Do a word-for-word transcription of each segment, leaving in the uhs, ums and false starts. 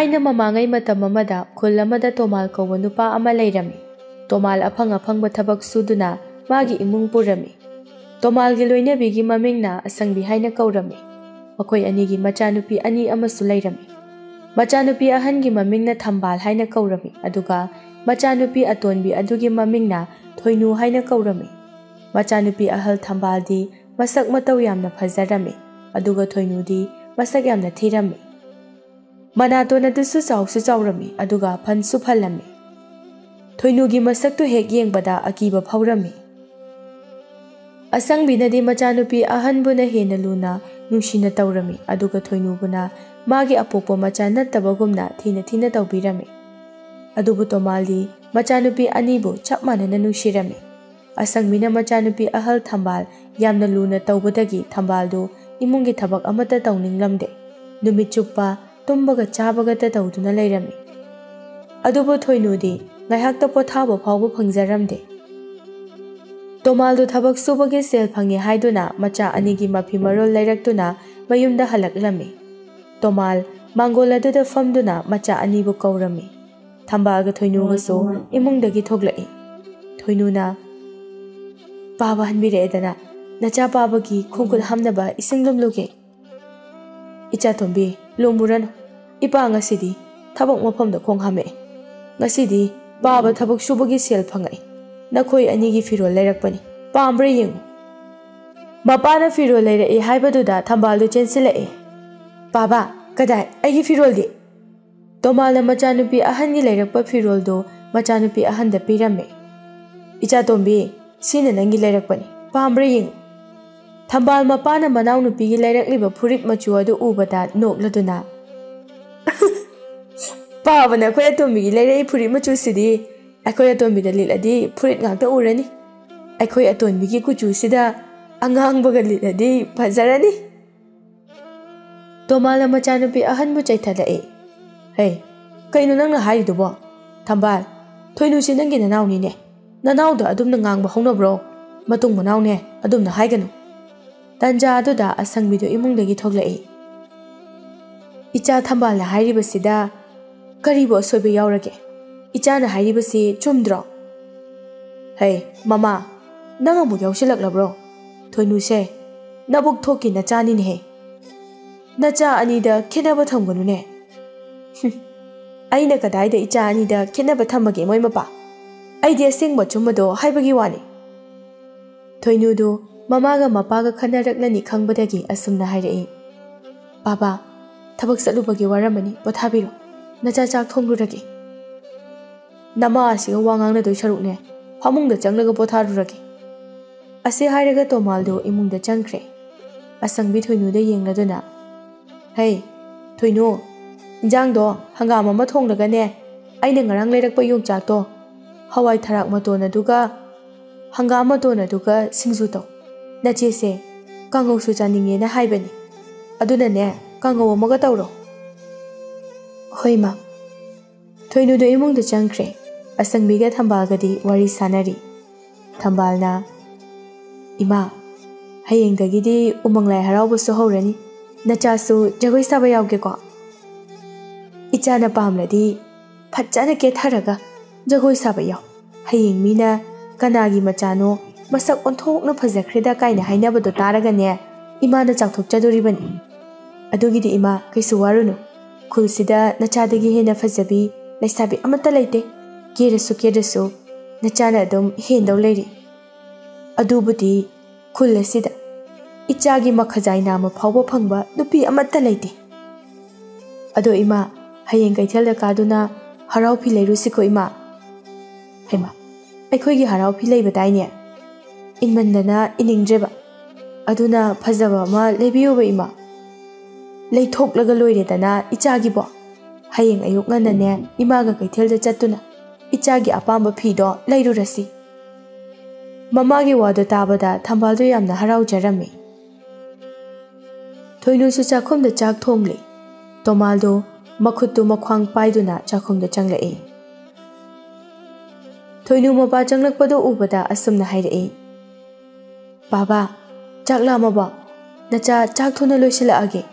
ꯊꯥꯏꯅ ꯃꯃꯥꯡꯉꯩ ꯃꯇꯝ ꯑꯃꯗ ꯈꯨꯜ ꯑꯃꯗ ꯇꯣꯃꯥꯜ ꯀꯧꯕ ꯅꯨꯄꯥ ꯑꯃ ꯂꯩꯔꯝꯃꯤ꯫ ꯇꯣꯃꯥꯜ ꯑꯐꯪ ꯑꯐꯪꯕ ꯊꯕꯛ ꯁꯨꯗꯨꯅ ꯃꯥꯒꯤ ꯏꯃꯨꯡ ꯄꯨꯔꯝꯃꯤ꯫ ꯇꯣꯃꯥꯜꯒꯤ ꯂꯣꯏꯅꯕꯤꯒꯤ ꯃꯃꯤꯡꯅ ꯑꯁꯪꯕꯤ ꯍꯥꯏꯅ ꯀꯧꯔꯝꯃꯤ꯫ ꯃꯈꯣꯏ ꯑꯅꯤꯒꯤ ꯃꯆꯥꯅꯨꯄꯤ ꯑꯅꯤ ꯑꯃꯁꯨ ꯂꯩꯔꯝꯃꯤ꯫ ꯃꯆꯥꯅꯨꯄꯤ ꯑꯍꯟꯒꯤ ꯃꯃꯤꯡꯅ ꯊꯝꯕꯥꯜ ꯍꯥꯏꯅ ꯀꯧꯔꯝꯃꯤ, ꯑꯗꯨꯒ ꯃꯆꯥꯅꯨꯄꯤ ꯑꯇꯣꯟꯕꯤ ꯑꯗꯨꯒꯤ ꯃꯃꯤꯡꯅ ꯊꯣꯏꯅꯨ ꯍꯥꯏꯅ ꯀꯧꯔꯝꯃꯤ꯫ ꯃꯆꯥꯅꯨꯄꯤ ꯑꯍꯜ ꯊꯝꯕꯥꯜꯗꯤ ꯃꯁꯛ ꯃꯇꯧ ꯌꯥꯝꯅ ꯐꯖꯔꯝꯃꯤ, ꯑꯗꯨꯒ ꯊꯣꯏꯅꯨꯗꯤ ꯃꯁꯛ ꯌꯥꯝꯅ ꯊꯤꯔꯝꯃꯤ꯫ ꯃꯅꯥꯇꯣꯟ ꯑꯗꯨꯁꯨ ꯆꯥꯎꯁꯨ ꯆꯥꯎꯔꯝꯃꯤ, ꯑꯗꯨꯒ ꯐꯟꯁꯨ ꯐꯜꯂꯝꯃꯤ꯫ ꯊꯣꯏꯅꯨꯒꯤ ꯃꯁꯛꯇꯨ ꯍꯦꯛ ꯌꯦꯡꯕꯗ ꯑꯀꯤꯕ ꯐꯥꯎꯔꯝꯃꯤ꯫ ꯑꯁꯪꯕꯤꯅꯗꯤ ꯃꯆꯥꯅꯨꯄꯤ ꯑꯍꯟꯕꯨꯅ ꯍꯦꯟꯅ ꯂꯨꯅ ꯅꯨꯡꯁꯤꯅ ꯇꯧꯔꯝꯃꯤ, ꯑꯗꯨꯒ ꯊꯣꯏꯅꯨꯕꯨꯅ ꯃꯥꯒꯤ ꯑꯄꯣꯛꯄ ꯃꯆꯥ ꯅꯠꯇꯕꯒꯨꯝꯅ ꯊꯤꯅ ꯊꯤꯅ ꯇꯧꯕꯤꯔꯝꯃꯤ꯫ ꯑꯗꯨꯕꯨ ꯇꯣꯃꯥꯜꯗꯤ ꯃꯆꯥꯅꯨꯄꯤ ꯑꯅꯤꯕꯨ ꯆꯞ ꯃꯥꯟꯅꯅ ꯅꯨꯡꯁꯤꯔꯝꯃꯤ꯫ ꯑꯁꯪꯕꯤꯅ ꯃꯆꯥꯅꯨꯄꯤ ꯑꯍꯜ ꯊꯝꯕꯥꯜ ꯌꯥꯝꯅ ꯂꯨꯅ ꯇꯧꯕꯗꯒꯤ ꯊꯝꯕꯥꯜꯗꯨ ꯏꯃꯨꯡꯒꯤ ꯊꯕꯛ ꯑꯃꯠꯇ ꯇꯧꯅꯤꯡꯂꯝꯗꯦ꯫ ꯅꯨꯃꯤꯠ ꯆꯨꯞꯄ ꯇꯨꯝꯕꯒ ꯆꯥꯕꯒꯇ ꯇꯧꯗꯨꯅ ꯂꯩꯔꯝꯃꯤ꯫ ꯑꯗꯨꯕꯨ ꯊꯣꯏꯅꯨꯗꯤ ꯉꯥꯏꯍꯥꯛꯇ ꯄꯣꯊꯥꯕ ꯐꯥꯎꯕ ꯐꯪꯖꯔꯝꯗꯦ꯫ ꯇꯣꯃꯥꯜꯗꯨ ꯊꯕꯛ ꯁꯨꯕꯒꯤ ꯁꯦꯜ ꯐꯪꯉꯦ ꯍꯥꯏꯗꯨꯅ ꯃꯆꯥ ꯑꯅꯤꯒꯤ ꯃꯐꯤ ꯃꯔꯣꯜ ꯂꯩꯔꯛꯇꯨꯅ ꯃꯌꯨꯝꯗ ꯍꯜꯂꯛꯂꯝꯃꯤ꯫ ꯇꯣꯃꯥꯜ ꯃꯥꯡꯒꯣꯜ ꯑꯗꯨꯗ ꯐꯝꯗꯨꯅ ꯃꯆꯥ ꯑꯅꯤꯕꯨ ꯀꯧꯔꯝꯃꯤ꯫ ꯊꯝꯕꯥꯜꯒ ꯊꯣꯏꯅꯨꯒꯁꯨ ꯏꯃꯨꯡꯗꯒꯤ ꯊꯣꯛꯂꯛꯏ꯫ ꯊꯣꯏꯅꯨꯅ, "ꯄꯥꯕ ꯍꯟꯕꯤꯔꯛꯑꯦꯗꯅ, ꯅꯆꯥ ꯄꯥꯕꯒꯤ ꯈꯣꯡꯈꯨꯠ ꯍꯥꯝꯅꯕ ꯏꯁꯤꯡ ꯂꯨꯝꯂꯨꯒꯦ꯫" "ꯏꯆꯥꯇꯣꯝꯕꯤ, ꯂꯨꯝꯃꯨꯔꯅꯨ꯫ ꯏꯄꯥ ꯉꯁꯤꯗꯤ ꯊꯕꯛ ꯃꯐꯝꯗ ꯈꯣꯡ ꯍꯥꯝꯃꯛꯑꯦ꯫ ꯉꯁꯤꯗꯤ ꯄꯥꯕ ꯊꯕꯛ ꯁꯨꯕꯒꯤ ꯁꯦꯜ ꯐꯪꯉꯛꯏ꯫ ꯅꯈꯣꯏ ꯑꯅꯤꯒꯤ ꯐꯤꯔꯣꯜ ꯂꯩꯔꯛꯄꯅꯤ꯫ ꯄꯥꯝꯕ꯭ꯔꯥ ꯌꯦꯡꯉꯨ꯫" ꯃꯄꯥꯅ ꯐꯤꯔꯣꯜ ꯂꯩꯔꯛꯏ ꯍꯥꯏꯕꯗꯨꯗ ꯊꯝꯕꯥꯜꯗꯨ ꯆꯦꯟꯁꯤꯜꯂꯛꯑꯦ꯫ "ꯄꯥꯕ, ꯀꯗꯥꯏ? ꯑꯩꯒꯤ ꯐꯤꯔꯣꯜꯗꯤ?" ꯇꯣꯃꯥꯜꯅ ꯃꯆꯥꯅꯨꯄꯤ ꯑꯍꯟꯒꯤ ꯂꯩꯔꯛꯄ ꯐꯤꯔꯣꯜꯗꯨ ꯃꯆꯥꯅꯨꯄꯤ ꯑꯍꯟꯗ ꯄꯤꯔꯝꯃꯦ꯫ "ꯏꯆꯥꯇꯣꯝꯕꯤ, ꯁꯤꯅ ꯅꯪꯒꯤ ꯂꯩꯔꯛꯄꯅꯤ꯫ ꯄꯥꯝꯕ꯭ꯔꯥ ꯌꯦꯡꯉꯨ꯫" ꯊꯝꯕꯥꯜ ꯃꯄꯥꯅ ꯃꯅꯥꯎꯅꯨꯄꯤꯒꯤ ꯂꯩꯔꯛꯂꯤꯕ ꯐꯨꯔꯤꯠ ꯃꯆꯨ ꯑꯗꯨ ꯎꯕꯗ ꯅꯣꯛꯂꯗꯨꯅ, "ꯄꯥꯕꯅ ꯑꯩꯈꯣꯏ ꯑꯇꯣꯝꯕꯤꯒꯤ ꯂꯩꯔꯛꯏ ꯐꯨꯔꯤꯠ ꯃꯆꯨꯁꯤꯗꯤ꯫ ꯑꯩꯈꯣꯏ ꯑꯇꯣꯝꯕꯤꯗ ꯂꯤꯠꯂꯗꯤ ꯐꯨꯔꯤꯠ ꯉꯥꯛꯇ ꯎꯔꯅꯤ꯫ ꯑꯩꯈꯣꯏ ꯑꯇꯣꯟꯕꯤꯒꯤ ꯀꯨꯆꯨꯁꯤꯗ ꯑꯉꯥꯡꯕꯒ ꯂꯤꯠꯂꯗꯤ ꯐꯖꯔꯅꯤ꯫" ꯇꯣꯃꯥꯜꯅ ꯃꯆꯥꯅꯨꯄꯤ ꯑꯍꯟꯕꯨ ꯆꯩꯊꯠꯂꯛꯏ꯫ "ꯍꯦ, ꯀꯩꯅꯣ ꯅꯪꯅ ꯍꯥꯏꯔꯤꯗꯨꯕꯣ? ꯊꯝꯕꯥꯜ, ꯊꯣꯏꯅꯨꯁꯤ ꯅꯪꯒꯤ ꯅꯅꯥꯎꯅꯤꯅꯦ꯫ ꯅꯅꯥꯎꯗ ꯑꯗꯨꯝꯅ ꯉꯥꯡꯕ ꯍꯧꯅꯕ꯭ꯔꯣ? ꯃꯇꯨꯡ ꯃꯅꯥꯎꯅꯦ ꯑꯗꯨꯝꯅ ꯍꯥꯏꯒꯅꯨ꯫" ꯇꯟꯖꯥ ꯑꯗꯨꯗ ꯑꯁꯪꯕꯤꯗꯨ ꯏꯃꯨꯡꯗꯒꯤ ꯊꯣꯛꯂꯛꯏ꯫ ꯏꯆꯥ ꯊꯝꯕꯥꯜꯅ ꯍꯥꯏꯔꯤꯕꯁꯤꯗ ꯀꯔꯤꯕꯨ ꯑꯁꯣꯏꯕ ꯌꯥꯎꯔꯒꯦ? ꯏꯆꯥꯅ ꯍꯥꯏꯔꯤꯕꯁꯤ ꯆꯨꯝꯗ꯭ꯔꯣ? ꯍꯩ, ꯃꯃꯥ, ꯅꯪ ꯑꯃꯨꯛ ꯌꯥꯎꯁꯤꯜꯂꯛꯂꯕ꯭ꯔꯣ? ꯊꯣꯏꯅꯨꯁꯦ, ꯅꯕꯨꯛ ꯊꯣꯛꯀꯤ ꯅꯆꯥꯅꯤꯅꯦꯍꯦ꯫ ꯅꯆꯥ ꯑꯅꯤꯗ ꯈꯦꯠꯅꯕ ꯊꯝꯒꯅꯨꯅꯦ꯫ ꯍꯨꯝ, ꯑꯩꯅ ꯀꯗꯥꯏꯗ ꯏꯆꯥ ꯑꯅꯤꯗ ꯈꯦꯠꯅꯕ ꯊꯝꯃꯒꯦ ꯃꯣꯏ ꯃꯄꯥ? ꯑꯩꯗꯤ ꯑꯁꯦꯡꯕ ꯑꯆꯨꯝꯕꯗꯣ ꯍꯥꯏꯕꯒꯤ ꯋꯥꯅꯤ꯫ ꯊꯣꯏꯅꯨꯗꯨ ꯃꯃꯥꯒ ꯃꯄꯥꯒ ꯈꯟꯅꯔꯛꯂꯅꯤ ꯈꯪꯕꯗꯒꯤ ꯑꯁꯨꯝꯅ ꯍꯥꯏꯔꯛꯏ, "ꯕꯥꯕꯥ, ꯊꯕꯛ ꯆꯠꯂꯨꯕꯒꯤ ꯋꯥꯔꯝꯃꯅꯤ, ꯄꯣꯊꯥꯕꯤꯔꯣ꯫ ꯅꯆꯥ ꯆꯥꯛ ꯊꯣꯡꯂꯨꯔꯒꯦ꯫ ꯅꯃꯥ ꯑꯁꯤꯒ ꯋꯥ ꯉꯥꯡꯅꯗꯣꯏ ꯁꯔꯨꯛꯅꯦ, ꯐꯃꯨꯡꯗ ꯆꯪꯂꯒ ꯄꯣꯊꯥꯔꯨꯔꯒꯦ꯫" ꯑꯁꯤ ꯍꯥꯏꯔꯒ ꯇꯣꯃꯥꯜꯗꯨ ꯏꯃꯨꯡꯗ ꯆꯪꯈ꯭ꯔꯦ꯫ ꯑꯁꯪꯕꯤ ꯊꯣꯏꯅꯨꯗ ꯌꯦꯡꯂꯗꯨꯅ, "ꯍꯩ, ꯊꯣꯏꯅꯨ, ꯏꯟꯖꯥꯡꯗꯣ ꯍꯪꯒꯥꯝ ꯑꯃ ꯊꯣꯡꯂꯒꯅꯦ, ꯑꯩꯅ ꯉꯔꯥꯡ ꯂꯩꯔꯛꯄ ꯌꯣꯡꯆꯥꯛꯇꯣ, ꯍꯋꯥꯏ ꯊꯔꯥꯛ ꯃꯇꯣꯟ ꯑꯗꯨꯒ ꯍꯪꯒꯥꯝ ꯃꯇꯣꯟ ꯑꯗꯨꯒ ꯁꯤꯡꯖꯨ ꯇꯧ꯫ ꯅꯆꯦꯁꯦ ꯀꯥꯡꯉꯧꯁꯨ ꯆꯥꯅꯤꯡꯉꯦꯅ ꯍꯥꯏꯕꯅꯤ꯫ ꯑꯗꯨꯅꯅꯦ, ꯀꯥꯡꯉꯧ ꯑꯃꯒ ꯇꯧꯔꯣ꯫" "ꯍꯣꯏ, ꯃꯥ꯫" ꯊꯣꯏꯅꯨꯗꯣ ꯏꯃꯨꯡꯗ ꯆꯪꯈ꯭ꯔꯦ꯫ ꯑꯁꯪꯕꯤꯒ ꯊꯝꯕꯥꯜꯒꯗꯤ ꯋꯥꯔꯤ ꯁꯥꯟꯅꯔꯤ꯫ ꯊꯝꯕꯥꯜꯅ, "ꯏꯃꯥ, ꯍꯌꯦꯡꯗꯒꯤꯗꯤ ꯎꯃꯪ ꯂꯥꯏ ꯍꯔꯥꯎꯕꯁꯨ ꯍꯧꯔꯅꯤ꯫ ꯅꯆꯥꯁꯨ ꯖꯒꯣꯏ ꯁꯥꯕ ꯌꯥꯎꯒꯦꯀꯣ?" "ꯏꯆꯥꯅ ꯄꯥꯝꯂꯗꯤ ꯐꯖꯅ ꯀꯦꯊꯔꯒ ꯖꯒꯣꯏ ꯁꯥꯕ ꯌꯥꯎ꯫ ꯍꯌꯦꯡ ꯃꯤꯅ ꯀꯅꯥꯒꯤ ꯃꯆꯥꯅꯣ, ꯃꯁꯛ ꯑꯣꯟꯊꯣꯛꯅ ꯐꯖꯈ꯭ꯔꯦꯗ ꯀꯥꯏꯅ ꯍꯥꯏꯅꯕꯗꯣ ꯇꯥꯔꯒꯅꯦ, ꯏꯃꯥꯅ ꯆꯥꯎꯊꯣꯛꯆꯗꯣꯔꯤꯕꯅꯤ꯫ ꯑꯗꯨꯒꯤꯗꯤ ꯏꯃꯥ ꯀꯩꯁꯨ ꯋꯥꯔꯨꯅꯨ꯫ ꯈꯨꯜꯁꯤꯗ ꯅꯆꯥꯗꯒꯤ ꯍꯦꯟꯅ ꯐꯖꯕꯤ ꯂꯩꯁꯥꯕꯤ ꯑꯃꯠꯇ ꯂꯩꯇꯦ꯫ ꯀꯦꯔꯁꯨ ꯀꯦꯗ꯭ꯔꯁꯨ ꯅꯆꯥꯅ ꯑꯗꯨꯝ ꯍꯦꯟꯗꯧ ꯂꯩꯔꯤ꯫ ꯑꯗꯨꯕꯨꯗꯤ ꯈꯨꯜ ꯑꯁꯤꯗ ꯏꯆꯥꯒꯤ ꯃꯈꯖꯥꯏ ꯅꯥꯝꯃ ꯐꯥꯎꯕ ꯐꯪꯕ ꯅꯨꯄꯤ ꯑꯃꯠꯇ ꯂꯩꯇꯦ꯫ ꯑꯗꯣ ꯏꯃꯥ, ꯍꯌꯦꯡ ꯀꯩꯊꯦꯜꯗ ꯀꯥꯗꯨꯅ ꯍꯔꯥꯎ ꯐꯤ ꯂꯩꯔꯨꯁꯤꯀꯣ ꯏꯃꯥ꯫" "ꯍꯩꯃꯥ, ꯑꯩꯈꯣꯏꯒꯤ ꯍꯔꯥꯎ ꯐꯤ ꯂꯩꯕꯗꯥꯏꯅꯦ?" ꯏꯟꯃꯟꯗꯅ ꯏꯅꯤꯡꯗ꯭ꯔꯦꯕ꯫ "ꯑꯗꯨꯅ ꯐꯖꯕ ꯑꯃ ꯂꯩꯕꯤꯌꯨꯕ ꯏꯃꯥ꯫" "ꯂꯩꯊꯣꯛꯂꯒ ꯂꯣꯏꯔꯦꯗꯅ ꯏꯆꯥꯒꯤꯕꯣ꯫ ꯍꯌꯦꯡ ꯑꯌꯨꯛ ꯉꯟꯅꯅꯦ ꯏꯃꯥꯒ ꯀꯩꯊꯦꯜꯗ ꯆꯠꯇꯨꯅ ꯏꯆꯥꯒꯤ ꯑꯄꯥꯝꯕ ꯐꯤꯗꯣ ꯂꯩꯔꯨꯔꯁꯤ꯫" ꯃꯃꯥꯒꯤ ꯋꯥꯗꯣ ꯇꯥꯕꯗ ꯊꯝꯕꯥꯜꯗꯣ ꯌꯥꯝꯅ ꯍꯔꯥꯎꯖꯔꯝꯃꯤ꯫ ꯊꯣꯏꯅꯨꯁꯨ ꯆꯥꯛꯈꯨꯝꯗ ꯆꯥꯛ ꯊꯣꯡꯂꯤ꯫ ꯇꯣꯃꯥꯜꯗꯣ ꯃꯈꯨꯠꯇꯨ ꯃꯈ꯭ꯋꯥꯡ ꯄꯥꯏꯗꯨꯅ ꯆꯥꯛꯈꯨꯝꯗ ꯆꯪꯂꯛꯏ꯫ ꯊꯣꯏꯅꯨ ꯃꯄꯥ ꯆꯪꯂꯛꯄꯗꯨ ꯎꯕꯗ ꯑꯁꯨꯝꯅ ꯍꯥꯏꯔꯛꯏ, "ꯕꯥꯕꯥ, ꯆꯥꯛ ꯂꯥꯝꯃꯕꯣ? ꯅꯆꯥ ꯆꯥꯛ ꯊꯨꯅ ꯂꯣꯏꯁꯤꯜꯂꯛꯑꯒꯦ꯫"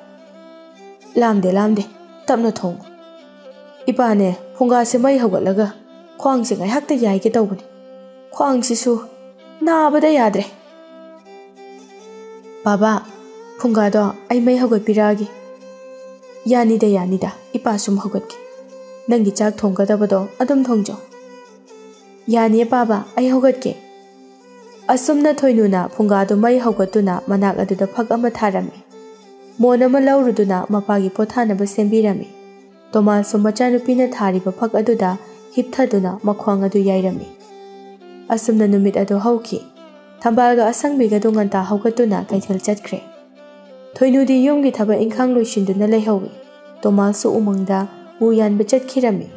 "ꯂꯥꯝꯗꯦ, ꯂꯥꯝꯗꯦ, ꯇꯞꯅ ꯊꯣꯡꯉꯨ꯫ ꯏꯄꯥꯅꯦ, ꯐꯨꯡꯒꯥꯁꯦ ꯃꯩ ꯍꯧꯒꯠꯂꯒ ꯈ꯭ꯋꯥꯡꯁꯦ ꯉꯥꯏꯍꯥꯛꯇ ꯌꯥꯏꯒꯦ ꯇꯧꯕꯅꯤ꯫ ꯈ꯭ꯋꯥꯡꯁꯤꯁꯨ ꯅꯥꯕꯗ ꯌꯥꯗ꯭ꯔꯦ꯫ ꯕꯥꯕꯥ, ꯐꯨꯡꯒꯥꯗꯣ ꯑꯩ ꯃꯩ ꯍꯧꯒꯠꯄꯤꯔꯛꯑꯒꯦ꯫" "ꯌꯥꯅꯤꯗ, ꯌꯥꯅꯤꯗ, ꯏꯄꯥ ꯁꯨꯝ ꯍꯧꯒꯠꯀꯦ꯫ ꯅꯪꯒꯤ ꯆꯥꯛ ꯊꯣꯡꯒꯗꯕꯗꯣ ꯑꯗꯨꯝ ꯊꯣꯡꯖꯧ꯫" "ꯌꯥꯅꯤꯌꯦ ꯕꯥꯕꯥ, ꯑꯩ ꯍꯧꯒꯠꯀꯦ꯫" ꯑꯁꯨꯝꯅ ꯊꯣꯏꯅꯨꯅ ꯐꯨꯡꯒꯥꯗꯨ ꯃꯩ ꯍꯧꯒꯠꯇꯨꯅ ꯃꯅꯥꯛ ꯑꯗꯨꯗ ꯐꯛ ꯑꯃ ꯊꯥꯔꯝꯃꯤ꯫ ꯃꯣꯟ ꯑꯃ ꯂꯧꯔꯨꯗꯨꯅ ꯃꯄꯥꯒꯤ ꯄꯣꯊꯥꯅꯕ ꯁꯦꯝꯕꯤꯔꯝꯃꯤ꯫ ꯇꯣꯃꯥꯁꯁꯨ ꯃꯆꯥꯅꯨꯄꯤꯅ ꯊꯥꯔꯤꯕ ꯐꯛ ꯑꯗꯨꯗ ꯍꯤꯞꯊꯗꯨꯅ ꯃꯈ꯭ꯋꯥꯡ ꯑꯗꯨ ꯌꯥꯏꯔꯝꯃꯤ꯫ ꯑꯁꯨꯝꯅ ꯅꯨꯃꯤꯠ ꯑꯗꯨ ꯍꯧꯈꯤ꯫ ꯊꯝꯕꯥꯜꯒ ꯑꯁꯪꯕꯤꯒꯗꯨ ꯉꯟꯇꯥ ꯍꯧꯒꯠꯇꯨꯅ ꯀꯩꯊꯦꯜ ꯆꯠꯈ꯭ꯔꯦ꯫ ꯊꯣꯏꯅꯨꯗꯤ ꯌꯨꯝꯒꯤ ꯊꯕꯛ ꯏꯪꯈꯥꯡ ꯂꯣꯏꯁꯤꯟꯗꯨꯅ ꯂꯩꯍꯧꯏ꯫ ꯇꯣꯃꯥꯁꯁꯨ ꯎꯃꯪꯗ ꯎ ꯌꯥꯟꯕ ꯆꯠꯈꯤꯔꯝꯃꯤ꯫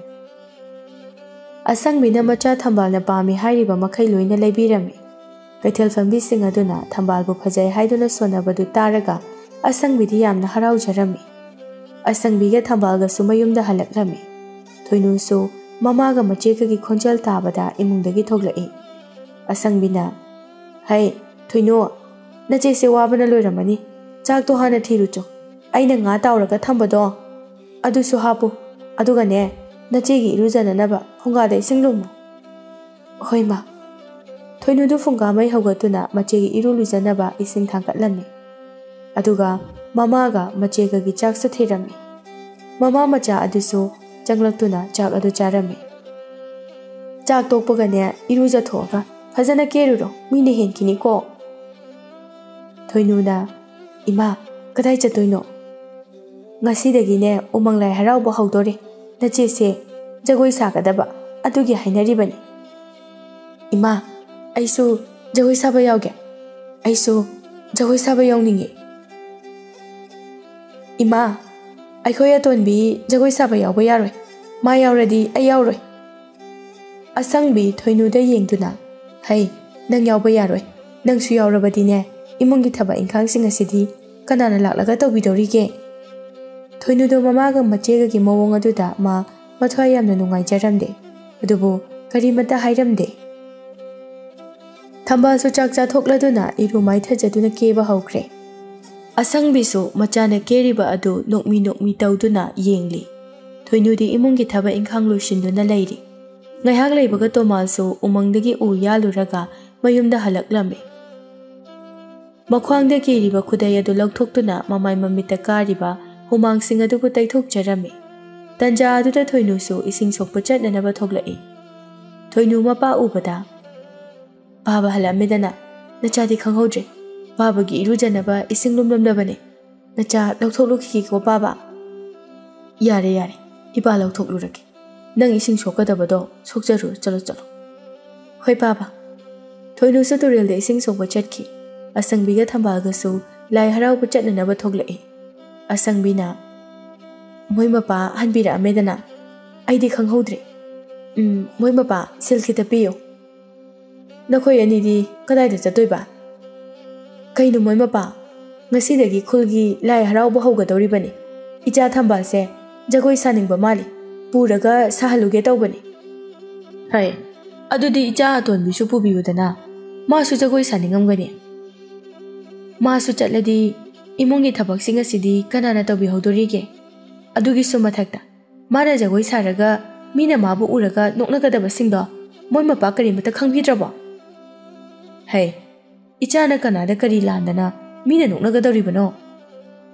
ꯑꯁꯪꯕꯤꯅ ꯃꯆꯥ ꯊꯝꯕꯥꯜꯅ ꯄꯥꯝꯃꯤ ꯍꯥꯏꯔꯤꯕ ꯃꯈꯩ ꯂꯣꯏꯅ ꯂꯩꯕꯤꯔꯝꯃꯤ꯫ ꯀꯩꯊꯦꯜ ꯐꯝꯕꯤꯁꯤꯡ ꯑꯗꯨꯅ ꯊꯝꯕꯥꯜꯕꯨ ꯐꯖꯩ ꯍꯥꯏꯗꯨꯅ ꯁꯣꯟꯅꯕꯗꯨ ꯇꯥꯔꯒ ꯑꯁꯪꯕꯤꯗꯤ ꯌꯥꯝꯅ ꯍꯔꯥꯎꯖꯔꯝꯃꯤ꯫ ꯑꯁꯪꯕꯤꯒ ꯊꯝꯕꯥꯜꯒꯁꯨ ꯃꯌꯨꯝꯗ ꯍꯜꯂꯛꯂꯝꯃꯤ꯫ ꯊꯣꯏꯅꯨꯁꯨ ꯃꯃꯥꯒ ꯃꯆꯦꯒꯒꯤ ꯈꯣꯟꯖꯦꯜ ꯇꯥꯕꯗ ꯏꯃꯨꯡꯗꯒꯤ ꯊꯣꯛꯂꯛꯏ꯫ ꯑꯁꯪꯕꯤꯅ, "ꯍꯩ, ꯊꯣꯏꯅꯨ, ꯅꯆꯦꯁꯦ ꯋꯥꯕꯅ ꯂꯣꯏꯔꯝꯃꯅꯤ꯫ ꯆꯥꯛꯇꯣ ꯍꯥꯟꯅ ꯊꯤꯔꯨꯆꯣ꯫ ꯑꯩꯅ ꯉꯥ ꯇꯥꯎꯔꯒ ꯊꯝꯕꯗꯣ ꯑꯗꯨꯁꯨ ꯍꯥꯞꯄꯨ꯫ ꯑꯗꯨꯒꯅꯦ, ꯅꯆꯦꯒꯤ ꯏꯔꯨꯖꯅꯅꯕ ꯐꯨꯡꯒꯥꯗ ꯏꯁꯤꯡ ꯂꯨꯝꯃꯨ꯫" "ꯍꯣꯏ, ꯃꯥ꯫" ꯊꯣꯏꯅꯨꯗꯨ ꯐꯨꯡꯒꯥ ꯃꯩ ꯍꯧꯒꯠꯇꯨꯅ ꯃꯆꯦꯒꯤ ꯏꯔꯨ ꯂꯨꯖꯅꯕ ꯏꯁꯤꯡ ꯊꯥꯡꯒꯠꯂꯝꯃꯤ꯫ ꯑꯗꯨꯒ ꯃꯃꯥꯒ ꯃꯆꯦꯒꯒꯤ ꯆꯥꯛꯁꯨ ꯊꯤꯔꯝꯃꯤ꯫ ꯃꯃꯥ ꯃꯆꯥ ꯑꯗꯨꯁꯨ ꯆꯪꯂꯛꯇꯨꯅ ꯆꯥꯛ ꯑꯗꯨ ꯆꯥꯔꯝꯃꯤ꯫ "ꯆꯥꯛ ꯇꯣꯛꯄꯒꯅꯦ, ꯏꯔꯨꯖꯊꯣꯛꯑꯒ ꯐꯖꯅ ꯀꯦꯔꯨꯔꯣ, ꯃꯤꯅ ꯍꯦꯟꯈꯤꯅꯤꯀꯣ꯫" ꯊꯣꯏꯅꯨꯅ, "ꯏꯃꯥ, ꯀꯗꯥꯏ ꯆꯠꯇꯣꯏꯅꯣ?" "ꯉꯁꯤꯗꯒꯤꯅꯦ, ꯎꯃꯪ ꯂꯥꯏ ꯍꯔꯥꯎꯕ ꯍꯧꯗꯣꯔꯦ꯫ ꯅꯆꯦꯁꯦ ꯖꯒꯣꯏ ꯁꯥꯒꯗꯕ, ꯑꯗꯨꯒꯤ ꯍꯥꯏꯅꯔꯤꯕꯅꯤ꯫" "ꯏꯃꯥ, ꯑꯩꯁꯨ ꯖꯒꯣꯏ ꯁꯥꯕ ꯌꯥꯎꯒꯦ꯫ ꯑꯩꯁꯨ ꯖꯒꯣꯏ ꯁꯥꯕ ꯌꯥꯎꯅꯤꯡꯉꯤ꯫" "ꯏꯃꯥ, ꯑꯩꯈꯣꯏ ꯑꯇꯣꯟꯕꯤ ꯖꯒꯣꯏ ꯁꯥꯕ ꯌꯥꯎꯕ ꯌꯥꯔꯣꯏ꯫ ꯃꯥ ꯌꯥꯎꯔꯗꯤ ꯑꯩ ꯌꯥꯎꯔꯣꯏ꯫" ꯑꯁꯪꯕꯤ ꯊꯣꯏꯅꯨꯗ ꯌꯦꯡꯗꯨꯅ, "ꯍꯩ, ꯅꯪ ꯌꯥꯎꯕ ꯌꯥꯔꯣꯏ꯫ ꯅꯪꯁꯨ ꯌꯥꯎꯔꯕꯗꯤꯅꯦ, ꯏꯃꯨꯡꯒꯤ ꯊꯕꯛ ꯏꯪꯈꯥꯡꯁꯤꯡ ꯑꯁꯤꯗꯤ ꯀꯅꯥꯅ ꯂꯥꯛꯂꯒ ꯇꯧꯕꯤꯗꯧꯔꯤꯒꯦ?" ꯊꯣꯏꯅꯨꯗꯣ ꯃꯃꯥꯒ ꯃꯆꯦꯒꯒꯤ ꯃꯑꯣꯡ ꯑꯗꯨꯗ ꯃꯥ ꯃꯊ꯭ꯋꯥꯏ ꯌꯥꯝꯅ ꯅꯨꯡꯉꯥꯏꯖꯔꯝꯗꯦ꯫ ꯑꯗꯨꯕꯨ ꯀꯔꯤꯃꯠꯇ ꯍꯥꯏꯔꯝꯗꯦ꯫ ꯊꯝꯕꯥꯜꯁꯨ ꯆꯥꯛ ꯆꯥꯊꯣꯛꯂꯗꯨꯅ ꯏꯔꯨ ꯃꯥꯏꯊꯖꯗꯨꯅ ꯀꯦꯕ ꯍꯧꯈ꯭ꯔꯦ꯫ ꯑꯁꯪꯕꯤꯁꯨ ꯃꯆꯥꯅ ꯀꯦꯔꯤꯕ ꯑꯗꯨ ꯅꯣꯛꯃꯤ ꯅꯣꯛꯃꯤ ꯇꯧꯗꯨꯅ ꯌꯦꯡꯂꯤ꯫ ꯊꯣꯏꯅꯨꯗꯤ ꯏꯃꯨꯡꯒꯤ ꯊꯕꯛ ꯏꯪꯈꯥꯡ ꯂꯣꯏꯁꯤꯟꯗꯨꯅ ꯂꯩꯔꯤ꯫ ꯉꯥꯏꯍꯥꯛ ꯂꯩꯕꯒ ꯇꯣꯃꯥꯜꯁꯨ ꯎꯃꯪꯗꯒꯤ ꯎ ꯌꯥꯜꯂꯨꯔꯒ ꯃꯌꯨꯝꯗ ꯍꯜꯂꯛꯂꯝꯃꯤ꯫ ꯃꯈ꯭ꯋꯥꯡꯗ ꯀꯤꯔꯤꯕ ꯈꯨꯗꯩ ꯑꯗꯨ ꯂꯧꯊꯣꯛꯇꯨꯅ ꯃꯃꯥꯏ ꯃꯃꯤꯠꯇ ꯀꯥꯔꯤꯕ ꯍꯨꯃꯥꯡꯁꯤꯡ ꯑꯗꯨꯕꯨ ꯇꯩꯊꯣꯛꯆꯔꯝꯃꯤ꯫ ꯇꯟꯖꯥ ꯑꯗꯨꯗ ꯊꯣꯏꯅꯨꯁꯨ ꯏꯁꯤꯡ ꯁꯣꯛꯄ ꯆꯠꯅꯅꯕ ꯊꯣꯛꯂꯛꯏ꯫ ꯊꯣꯏꯅꯨ ꯃꯄꯥ ꯎꯕꯗ, "ꯄꯥꯕ ꯍꯜꯂꯛꯑꯝꯃꯦꯗꯅ, ꯅꯆꯥꯗꯤ ꯈꯪꯍꯧꯗ꯭ꯔꯦ꯫ ꯄꯥꯕꯒꯤ ꯏꯔꯨꯖꯅꯕ ꯏꯁꯤꯡ ꯂꯨꯝꯂꯝꯂꯕꯅꯦ꯫ ꯅꯆꯥ ꯂꯧꯊꯣꯛꯂꯨꯈꯤꯒꯦꯀꯣ ꯄꯥꯕ?" "ꯌꯥꯔꯦ, ꯌꯥꯔꯦ, ꯏꯄꯥ ꯂꯧꯊꯣꯛꯂꯨꯔꯒꯦ꯫ ꯅꯪ ꯏꯁꯤꯡ ꯁꯣꯛꯀꯗꯕꯗꯣ ꯁꯣꯛꯆꯔꯨꯔꯣ, ꯆꯠꯂꯣ, ꯆꯠꯂꯣ꯫" "ꯍꯣꯏ ꯄꯥꯕ꯫" ꯊꯣꯏꯅꯨꯁꯨ ꯇꯨꯔꯦꯜꯗ ꯏꯁꯤꯡ ꯁꯣꯛꯄ ꯆꯠꯈꯤ꯫ ꯑꯁꯪꯕꯤꯒ ꯊꯝꯕꯥꯜꯒꯁꯨ ꯂꯥꯏ ꯍꯔꯥꯎꯕ ꯆꯠꯅꯅꯕ ꯊꯣꯛꯂꯛꯏ꯫ ꯑꯁꯪꯕꯤꯅ, "ꯃꯣꯏ ꯃꯄꯥ ꯍꯟꯕꯤꯔꯛꯑꯝꯃꯦꯗꯅ, ꯑꯩꯗꯤ ꯈꯪꯍꯧꯗ꯭ꯔꯦ꯫ ꯎꯝ, ꯃꯣꯏ ꯃꯄꯥ ꯁꯤꯜ ꯈꯤꯇ ꯄꯤꯌꯨ꯫" "ꯅꯈꯣꯏ ꯑꯅꯤꯗꯤ ꯀꯗꯥꯏꯗ ꯆꯠꯇꯣꯏꯕ?" "ꯀꯩꯅꯣ ꯃꯣꯏ ꯃꯄꯥ, ꯉꯁꯤꯗꯒꯤ ꯈꯨꯜꯒꯤ ꯂꯥꯏ ꯍꯔꯥꯎꯕ ꯍꯧꯒꯗꯧꯔꯤꯕꯅꯤ꯫ ꯏꯆꯥ ꯊꯝꯕꯥꯜꯁꯦ ꯖꯒꯣꯏ ꯁꯥꯅꯤꯡꯕ ꯃꯥꯜꯂꯤ, ꯄꯨꯔꯒ ꯁꯥꯍꯜꯂꯨꯒꯦ ꯇꯧꯕꯅꯤ꯫" "ꯍꯩ, ꯑꯗꯨꯗꯤ ꯏꯆꯥ ꯑꯇꯣꯟꯕꯤꯁꯨ ꯄꯨꯕꯤꯌꯨꯗꯅ, ꯃꯥꯁꯨ ꯖꯒꯣꯏ ꯁꯥꯅꯤꯡꯉꯝꯒꯅꯤ꯫" "ꯃꯥꯁꯨ ꯆꯠꯂꯗꯤ ꯏꯃꯨꯡꯒꯤ ꯊꯕꯛꯁꯤꯡ ꯑꯁꯤꯗꯤ ꯀꯅꯥꯅ ꯇꯧꯕꯤꯍꯧꯗꯣꯔꯤꯒꯦ? ꯑꯗꯨꯒꯤꯁꯨ ꯃꯊꯛꯇ ꯃꯥꯅ ꯖꯒꯣꯏ ꯁꯥꯔꯒ ꯃꯤꯅ ꯃꯥꯕꯨ ꯎꯔꯒ ꯅꯣꯛꯅꯒꯗꯕꯁꯤꯡꯗꯣ ꯃꯣꯏ ꯃꯄꯥ ꯀꯔꯤꯃꯇ ꯈꯪꯕꯤꯗ꯭ꯔꯕꯣ?" "ꯍꯩ, ꯏꯆꯥꯅ ꯀꯅꯥꯗ ꯀꯔꯤ ꯂꯥꯟꯗꯅ ꯃꯤꯅ ꯅꯣꯛꯅꯒꯗꯧꯔꯤꯕꯅꯣ?"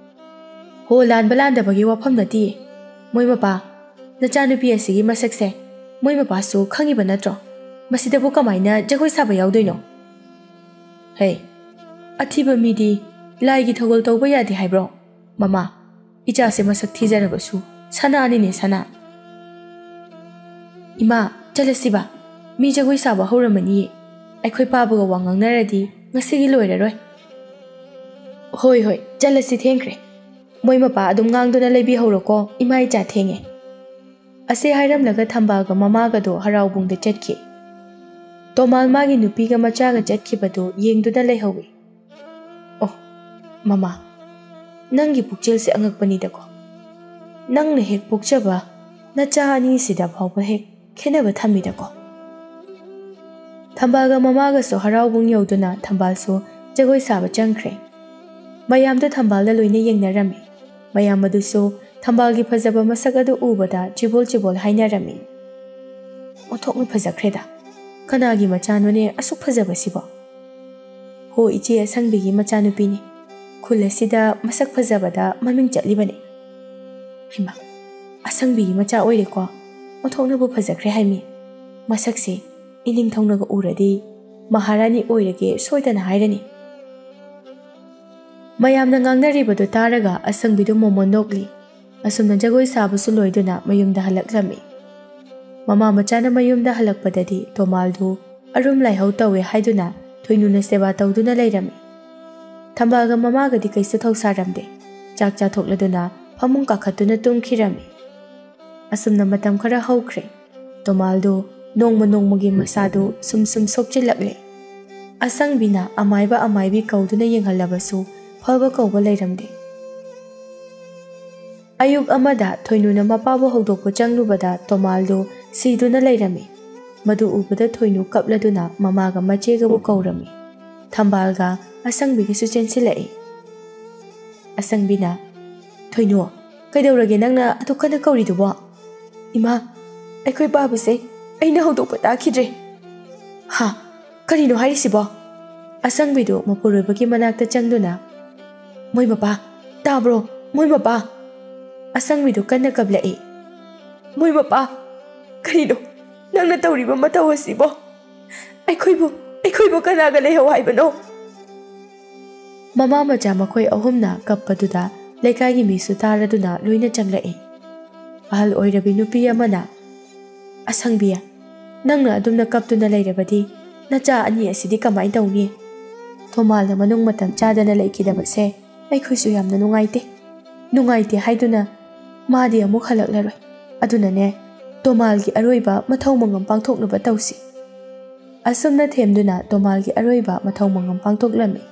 "ꯍꯣ, ꯂꯥꯟꯕ ꯂꯥꯟꯗꯕꯒꯤ ꯋꯥꯐꯝ ꯅꯠꯇꯤꯌꯦ꯫ ꯃꯣꯏ ꯃꯄꯥ, ꯅꯆꯥꯅꯨꯄꯤ ꯑꯁꯤꯒꯤ ꯃꯁꯛꯁꯦ ꯃꯣꯏ ꯃꯄꯥꯁꯨ ꯈꯪꯉꯤꯕ ꯅꯠꯇ꯭ꯔꯣ? ꯃꯁꯤꯗꯕꯨ ꯀꯃꯥꯏꯅ ꯖꯒꯣꯏ ꯁꯥꯕ ꯌꯥꯎꯗꯣꯏꯅꯣ?" "ꯍꯩ, ꯑꯊꯤꯕ ꯃꯤꯗꯤ ꯂꯥꯏꯒꯤ ꯊꯧꯒꯜ ꯇꯧꯕ ꯌꯥꯗꯦ ꯍꯥꯏꯕ꯭ꯔꯣ? ꯃꯃꯥ, ꯏꯆꯥꯁꯦ ꯃꯁꯛ ꯊꯤꯖꯔꯕꯁꯨ ꯁꯅꯥꯅꯤꯅꯦ, ꯁꯅꯥ꯫" "ꯏꯃꯥ, ꯆꯠꯂꯁꯤꯕ꯫ ꯃꯤ ꯖꯒꯣꯏ ꯁꯥꯕ ꯍꯧꯔꯝꯃꯅꯤꯌꯦ꯫ ꯑꯩꯈꯣꯏ ꯄꯥꯕꯒ ꯋꯥ ꯉꯥꯡꯅꯔꯗꯤ ꯉꯁꯤꯒꯤ ꯂꯣꯏꯔꯔꯣꯏ꯫" "ꯍꯣꯏ, ꯍꯣꯏ, ꯆꯠꯂꯁꯤ, ꯊꯦꯡꯈ꯭ꯔꯦ꯫ ꯃꯣꯏ ꯃꯄꯥ ꯑꯗꯨꯝ ꯉꯥꯡꯗꯨꯅ ꯂꯩꯕꯤꯍꯧꯔꯣꯀꯣ, ꯏꯃꯥ ꯏꯆꯥ ꯊꯦꯡꯉꯦ꯫" ꯑꯁꯤ ꯍꯥꯏꯔꯝꯂꯒ ꯊꯝꯕꯥꯜꯒ ꯃꯃꯥꯒꯗꯣ ꯍꯔꯥꯎꯕꯨꯡꯗ ꯆꯠꯈꯤ꯫ ꯇꯣꯃꯥꯜ ꯃꯥꯒꯤ ꯅꯨꯄꯤꯒ ꯃꯆꯥꯒ ꯆꯠꯈꯤꯕꯗꯨ ꯌꯦꯡꯗꯨꯅ ꯂꯩꯍꯧꯏ꯫ "ꯑꯣ, ꯃꯃꯥ, ꯅꯪꯒꯤ ꯄꯨꯛꯆꯦꯜꯁꯦ ꯑꯉꯛꯄꯅꯤꯗꯀꯣ꯫ ꯅꯪꯅ ꯍꯦꯛ ꯄꯣꯛꯆꯕ ꯅꯆꯥ ꯑꯅꯤꯁꯤꯗ ꯐꯥꯎꯕ ꯍꯦꯛ ꯈꯦꯠꯅꯕ ꯊꯝꯃꯤꯗꯀꯣ꯫" ꯊꯝꯕꯥꯜꯒ ꯃꯃꯥꯒꯁꯨ ꯍꯔꯥꯎꯕꯨꯡ ꯌꯧꯗꯨꯅ ꯊꯝꯕꯥꯜꯁꯨ ꯖꯒꯣꯏ ꯁꯥꯕ ꯆꯪꯈ꯭ꯔꯦ꯫ ꯃꯌꯥꯝꯗꯣ ꯊꯝꯕꯥꯜꯗ ꯂꯣꯏꯅ ꯌꯦꯡꯅꯔꯝꯃꯤ꯫ ꯃꯌꯥꯝ ꯑꯗꯨꯁꯨ ꯊꯝꯕꯥꯜꯒꯤ ꯐꯖꯕ ꯃꯁꯛ ꯑꯗꯨ ꯎꯕꯗ ꯆꯤꯕꯣꯜ ꯆꯤꯕꯣꯜ ꯍꯥꯏꯅꯔꯝꯃꯤ꯫ "ꯑꯣꯟꯊꯣꯛꯅ ꯐꯖꯈ꯭ꯔꯦꯗ꯫ ꯀꯅꯥꯒꯤ ꯃꯆꯥꯅꯣꯅꯦ ꯑꯁꯨꯛ ꯐꯖꯕꯁꯤꯕꯣ?" "ꯍꯣ, ꯏꯆꯦ ꯑꯁꯪꯕꯤꯒꯤ ꯃꯆꯥꯅꯨꯄꯤꯅꯤ꯫ ꯈꯨꯜ ꯑꯁꯤꯗ ꯃꯁꯛ ꯐꯖꯕꯗ ꯃꯃꯤꯡ ꯆꯠꯂꯤꯕꯅꯤ꯫" "ꯍꯩꯃꯥ, ꯑꯁꯪꯕꯤꯒꯤ ꯃꯆꯥ ꯑꯣꯏꯔꯦꯀꯣ꯫ ꯑꯣꯟꯊꯣꯛꯅꯕꯨ ꯐꯖꯈ꯭ꯔꯦ ꯍꯥꯏꯃꯤ꯫ ꯃꯁꯛꯁꯦ ꯏꯅꯤꯡꯊꯧꯅꯒ ꯎꯔꯗꯤ ꯃꯍꯥꯔꯥꯅꯤ ꯑꯣꯏꯔꯒꯦ ꯁꯣꯏꯗꯅ ꯍꯥꯏꯔꯅꯤ꯫" ꯃꯌꯥꯝꯅ ꯉꯥꯡꯅꯔꯤꯕꯗꯨ ꯇꯥꯔꯒ ꯑꯁꯪꯕꯤꯗꯨ ꯃꯣꯃꯣꯟ ꯅꯣꯛꯂꯤ꯫ ꯑꯁꯨꯝꯅ ꯖꯒꯣꯏ ꯁꯥꯕꯁꯨ ꯂꯣꯏꯗꯨꯅ ꯃꯌꯨꯝꯗ ꯍꯜꯂꯛꯂꯝꯃꯤ꯫ ꯃꯃꯥ ꯃꯆꯥꯅ ꯃꯌꯨꯝꯗ ꯍꯜꯂꯛꯄꯗꯗꯤ ꯇꯣꯃꯥꯜꯗꯨ ꯑꯔꯨꯝ ꯂꯥꯏꯍꯧ ꯇꯧꯋꯦ ꯍꯥꯏꯗꯨꯅ ꯊꯣꯏꯅꯨꯅ ꯁꯦꯕꯥ ꯇꯧꯗꯨꯅ ꯂꯩꯔꯝꯃꯤ꯫ ꯊꯝꯕꯥꯜꯒ ꯃꯃꯥꯒꯗꯤ ꯀꯩꯁꯨ ꯊꯧꯁꯥꯔꯝꯗꯦ꯫ ꯆꯥꯛ ꯆꯥꯊꯣꯛꯂꯗꯨꯅ ꯐꯃꯨꯡ ꯀꯥꯈꯠꯇꯨꯅ ꯇꯨꯝꯈꯤꯔꯝꯃꯤ꯫ ꯑꯁꯨꯝꯅ ꯃꯇꯝ ꯈꯔ ꯍꯧꯈ꯭ꯔꯦ꯫ ꯇꯣꯃꯥꯜꯗꯨ ꯅꯣꯡꯃ ꯅꯣꯡꯃꯒꯤ ꯃꯁꯥꯗꯨ ꯁꯨꯝ ꯁꯨꯝ ꯁꯣꯛꯆꯤꯜꯂꯛꯂꯦ꯫ ꯑꯁꯪꯕꯤꯅ ꯑꯃꯥꯏꯕ ꯑꯃꯥꯏꯕꯤ ꯀꯧꯗꯨꯅ ꯌꯦꯡꯍꯜꯂꯕꯁꯨ ꯐꯕ ꯀꯧꯕ ꯂꯩꯔꯝꯗꯦ꯫ ꯑꯌꯨꯛ ꯑꯃꯗ ꯊꯣꯏꯅꯨꯅ ꯃꯄꯥꯕꯨ ꯍꯧꯗꯣꯛꯄ ꯆꯪꯂꯨꯕꯗ ꯇꯣꯃꯥꯜꯗꯨ ꯁꯤꯗꯨꯅ ꯂꯩꯔꯝꯃꯤ꯫ ꯃꯗꯨ ꯎꯕꯗ ꯊꯣꯏꯅꯨ ꯀꯞꯂꯗꯨꯅ ꯃꯃꯥꯒ ꯃꯆꯦꯒꯕꯨ ꯀꯧꯔꯝꯃꯤ꯫ ꯊꯝꯕꯥꯜꯒ ꯑꯁꯪꯕꯤꯒꯁꯨ ꯆꯦꯟꯁꯤꯜꯂꯛꯏ꯫ ꯑꯁꯪꯕꯤꯅ, "ꯊꯣꯏꯅꯨ, ꯀꯩꯗꯧꯔꯒꯦ ꯅꯪꯅ ꯑꯗꯨꯛ ꯀꯟꯅ ꯀꯧꯔꯤꯗꯨꯕꯣ?" "ꯏꯃꯥ, ꯑꯩꯈꯣꯏ ꯄꯥꯕꯁꯦ ꯑꯩꯅ ꯍꯧꯗꯣꯛꯄ ꯇꯥꯈꯤꯗ꯭ꯔꯦ꯫" "ꯍꯥ? ꯀꯔꯤꯅꯣ ꯍꯥꯏꯔꯤꯁꯤꯕꯣ?" ꯑꯁꯪꯕꯤꯗꯨ ꯃꯄꯨꯔꯣꯏꯕꯒꯤ ꯃꯅꯥꯛꯇ ꯆꯪꯗꯨꯅ, "ꯃꯣꯏ ꯃꯄꯥ, ꯇꯥꯕ꯭ꯔꯣ? ꯃꯣꯏ ꯃꯄꯥ!" ꯑꯁꯪꯕꯤꯗꯨ ꯀꯟꯅ ꯀꯞꯂꯛꯏ꯫ "ꯃꯣꯏ ꯃꯄꯥ, ꯀꯔꯤꯅꯣ ꯅꯪꯅ ꯇꯧꯔꯤꯕ ꯃꯇꯧ ꯑꯁꯤꯕꯣ? ꯑꯩꯈꯣꯏꯕꯨ, ꯑꯩꯈꯣꯏꯕꯨ ꯀꯅꯥꯒ ꯂꯩꯍꯧ ꯍꯥꯏꯕꯅꯣ?" ꯃꯃꯥ ꯃꯆꯥ ꯃꯈꯣꯏ ꯑꯍꯨꯝꯅ ꯀꯞꯄꯗꯨꯗ ꯂꯩꯀꯥꯏꯒꯤ ꯃꯤꯁꯨ ꯇꯥꯔꯗꯨꯅ ꯂꯣꯏꯅ ꯆꯪꯂꯛꯏ꯫ ꯑꯍꯜ ꯑꯣꯏꯔꯕꯤ ꯅꯨꯄꯤ ꯑꯃꯅ, "ꯑꯁꯪꯕꯤ, ꯅꯪꯅ ꯑꯗꯨꯝꯅ ꯀꯞꯇꯨꯅ ꯂꯩꯔꯕꯗꯤ ꯅꯆꯥ ꯑꯅꯤ ꯑꯁꯤꯗꯤ ꯀꯃꯥꯏꯅ ꯇꯧꯅꯤ? ꯊꯣꯃꯥꯜꯅ ꯃꯅꯨꯡ ꯃꯇꯝ ꯆꯥꯗꯅ ꯂꯩꯈꯤꯗꯕꯁꯦ ꯑꯩꯈꯣꯏꯁꯨ ꯌꯥꯝꯅ ꯅꯨꯡꯉꯥꯏꯇꯦ꯫ ꯅꯨꯡꯉꯥꯏꯇꯦ ꯍꯥꯏꯗꯨꯅ ꯃꯥꯗꯤ ꯑꯃꯨꯛ ꯍꯜꯂꯛꯂꯔꯣꯏ꯫ ꯑꯗꯨꯅꯅꯦ, ꯇꯣꯃꯥꯜꯒꯤ ꯑꯔꯣꯏꯕ ꯃꯊꯧ ꯃꯉꯝ ꯄꯥꯡꯊꯣꯛꯅꯕ ꯇꯧꯁꯤ꯫" ꯑꯁꯨꯝꯅ ꯊꯦꯝꯗꯨꯅ ꯇꯣꯃꯥꯜꯒꯤ ꯑꯔꯣꯏꯕ ꯃꯊꯧ ꯃꯉꯝ ꯄꯥꯡꯊꯣꯛꯂꯝꯃꯤ꯫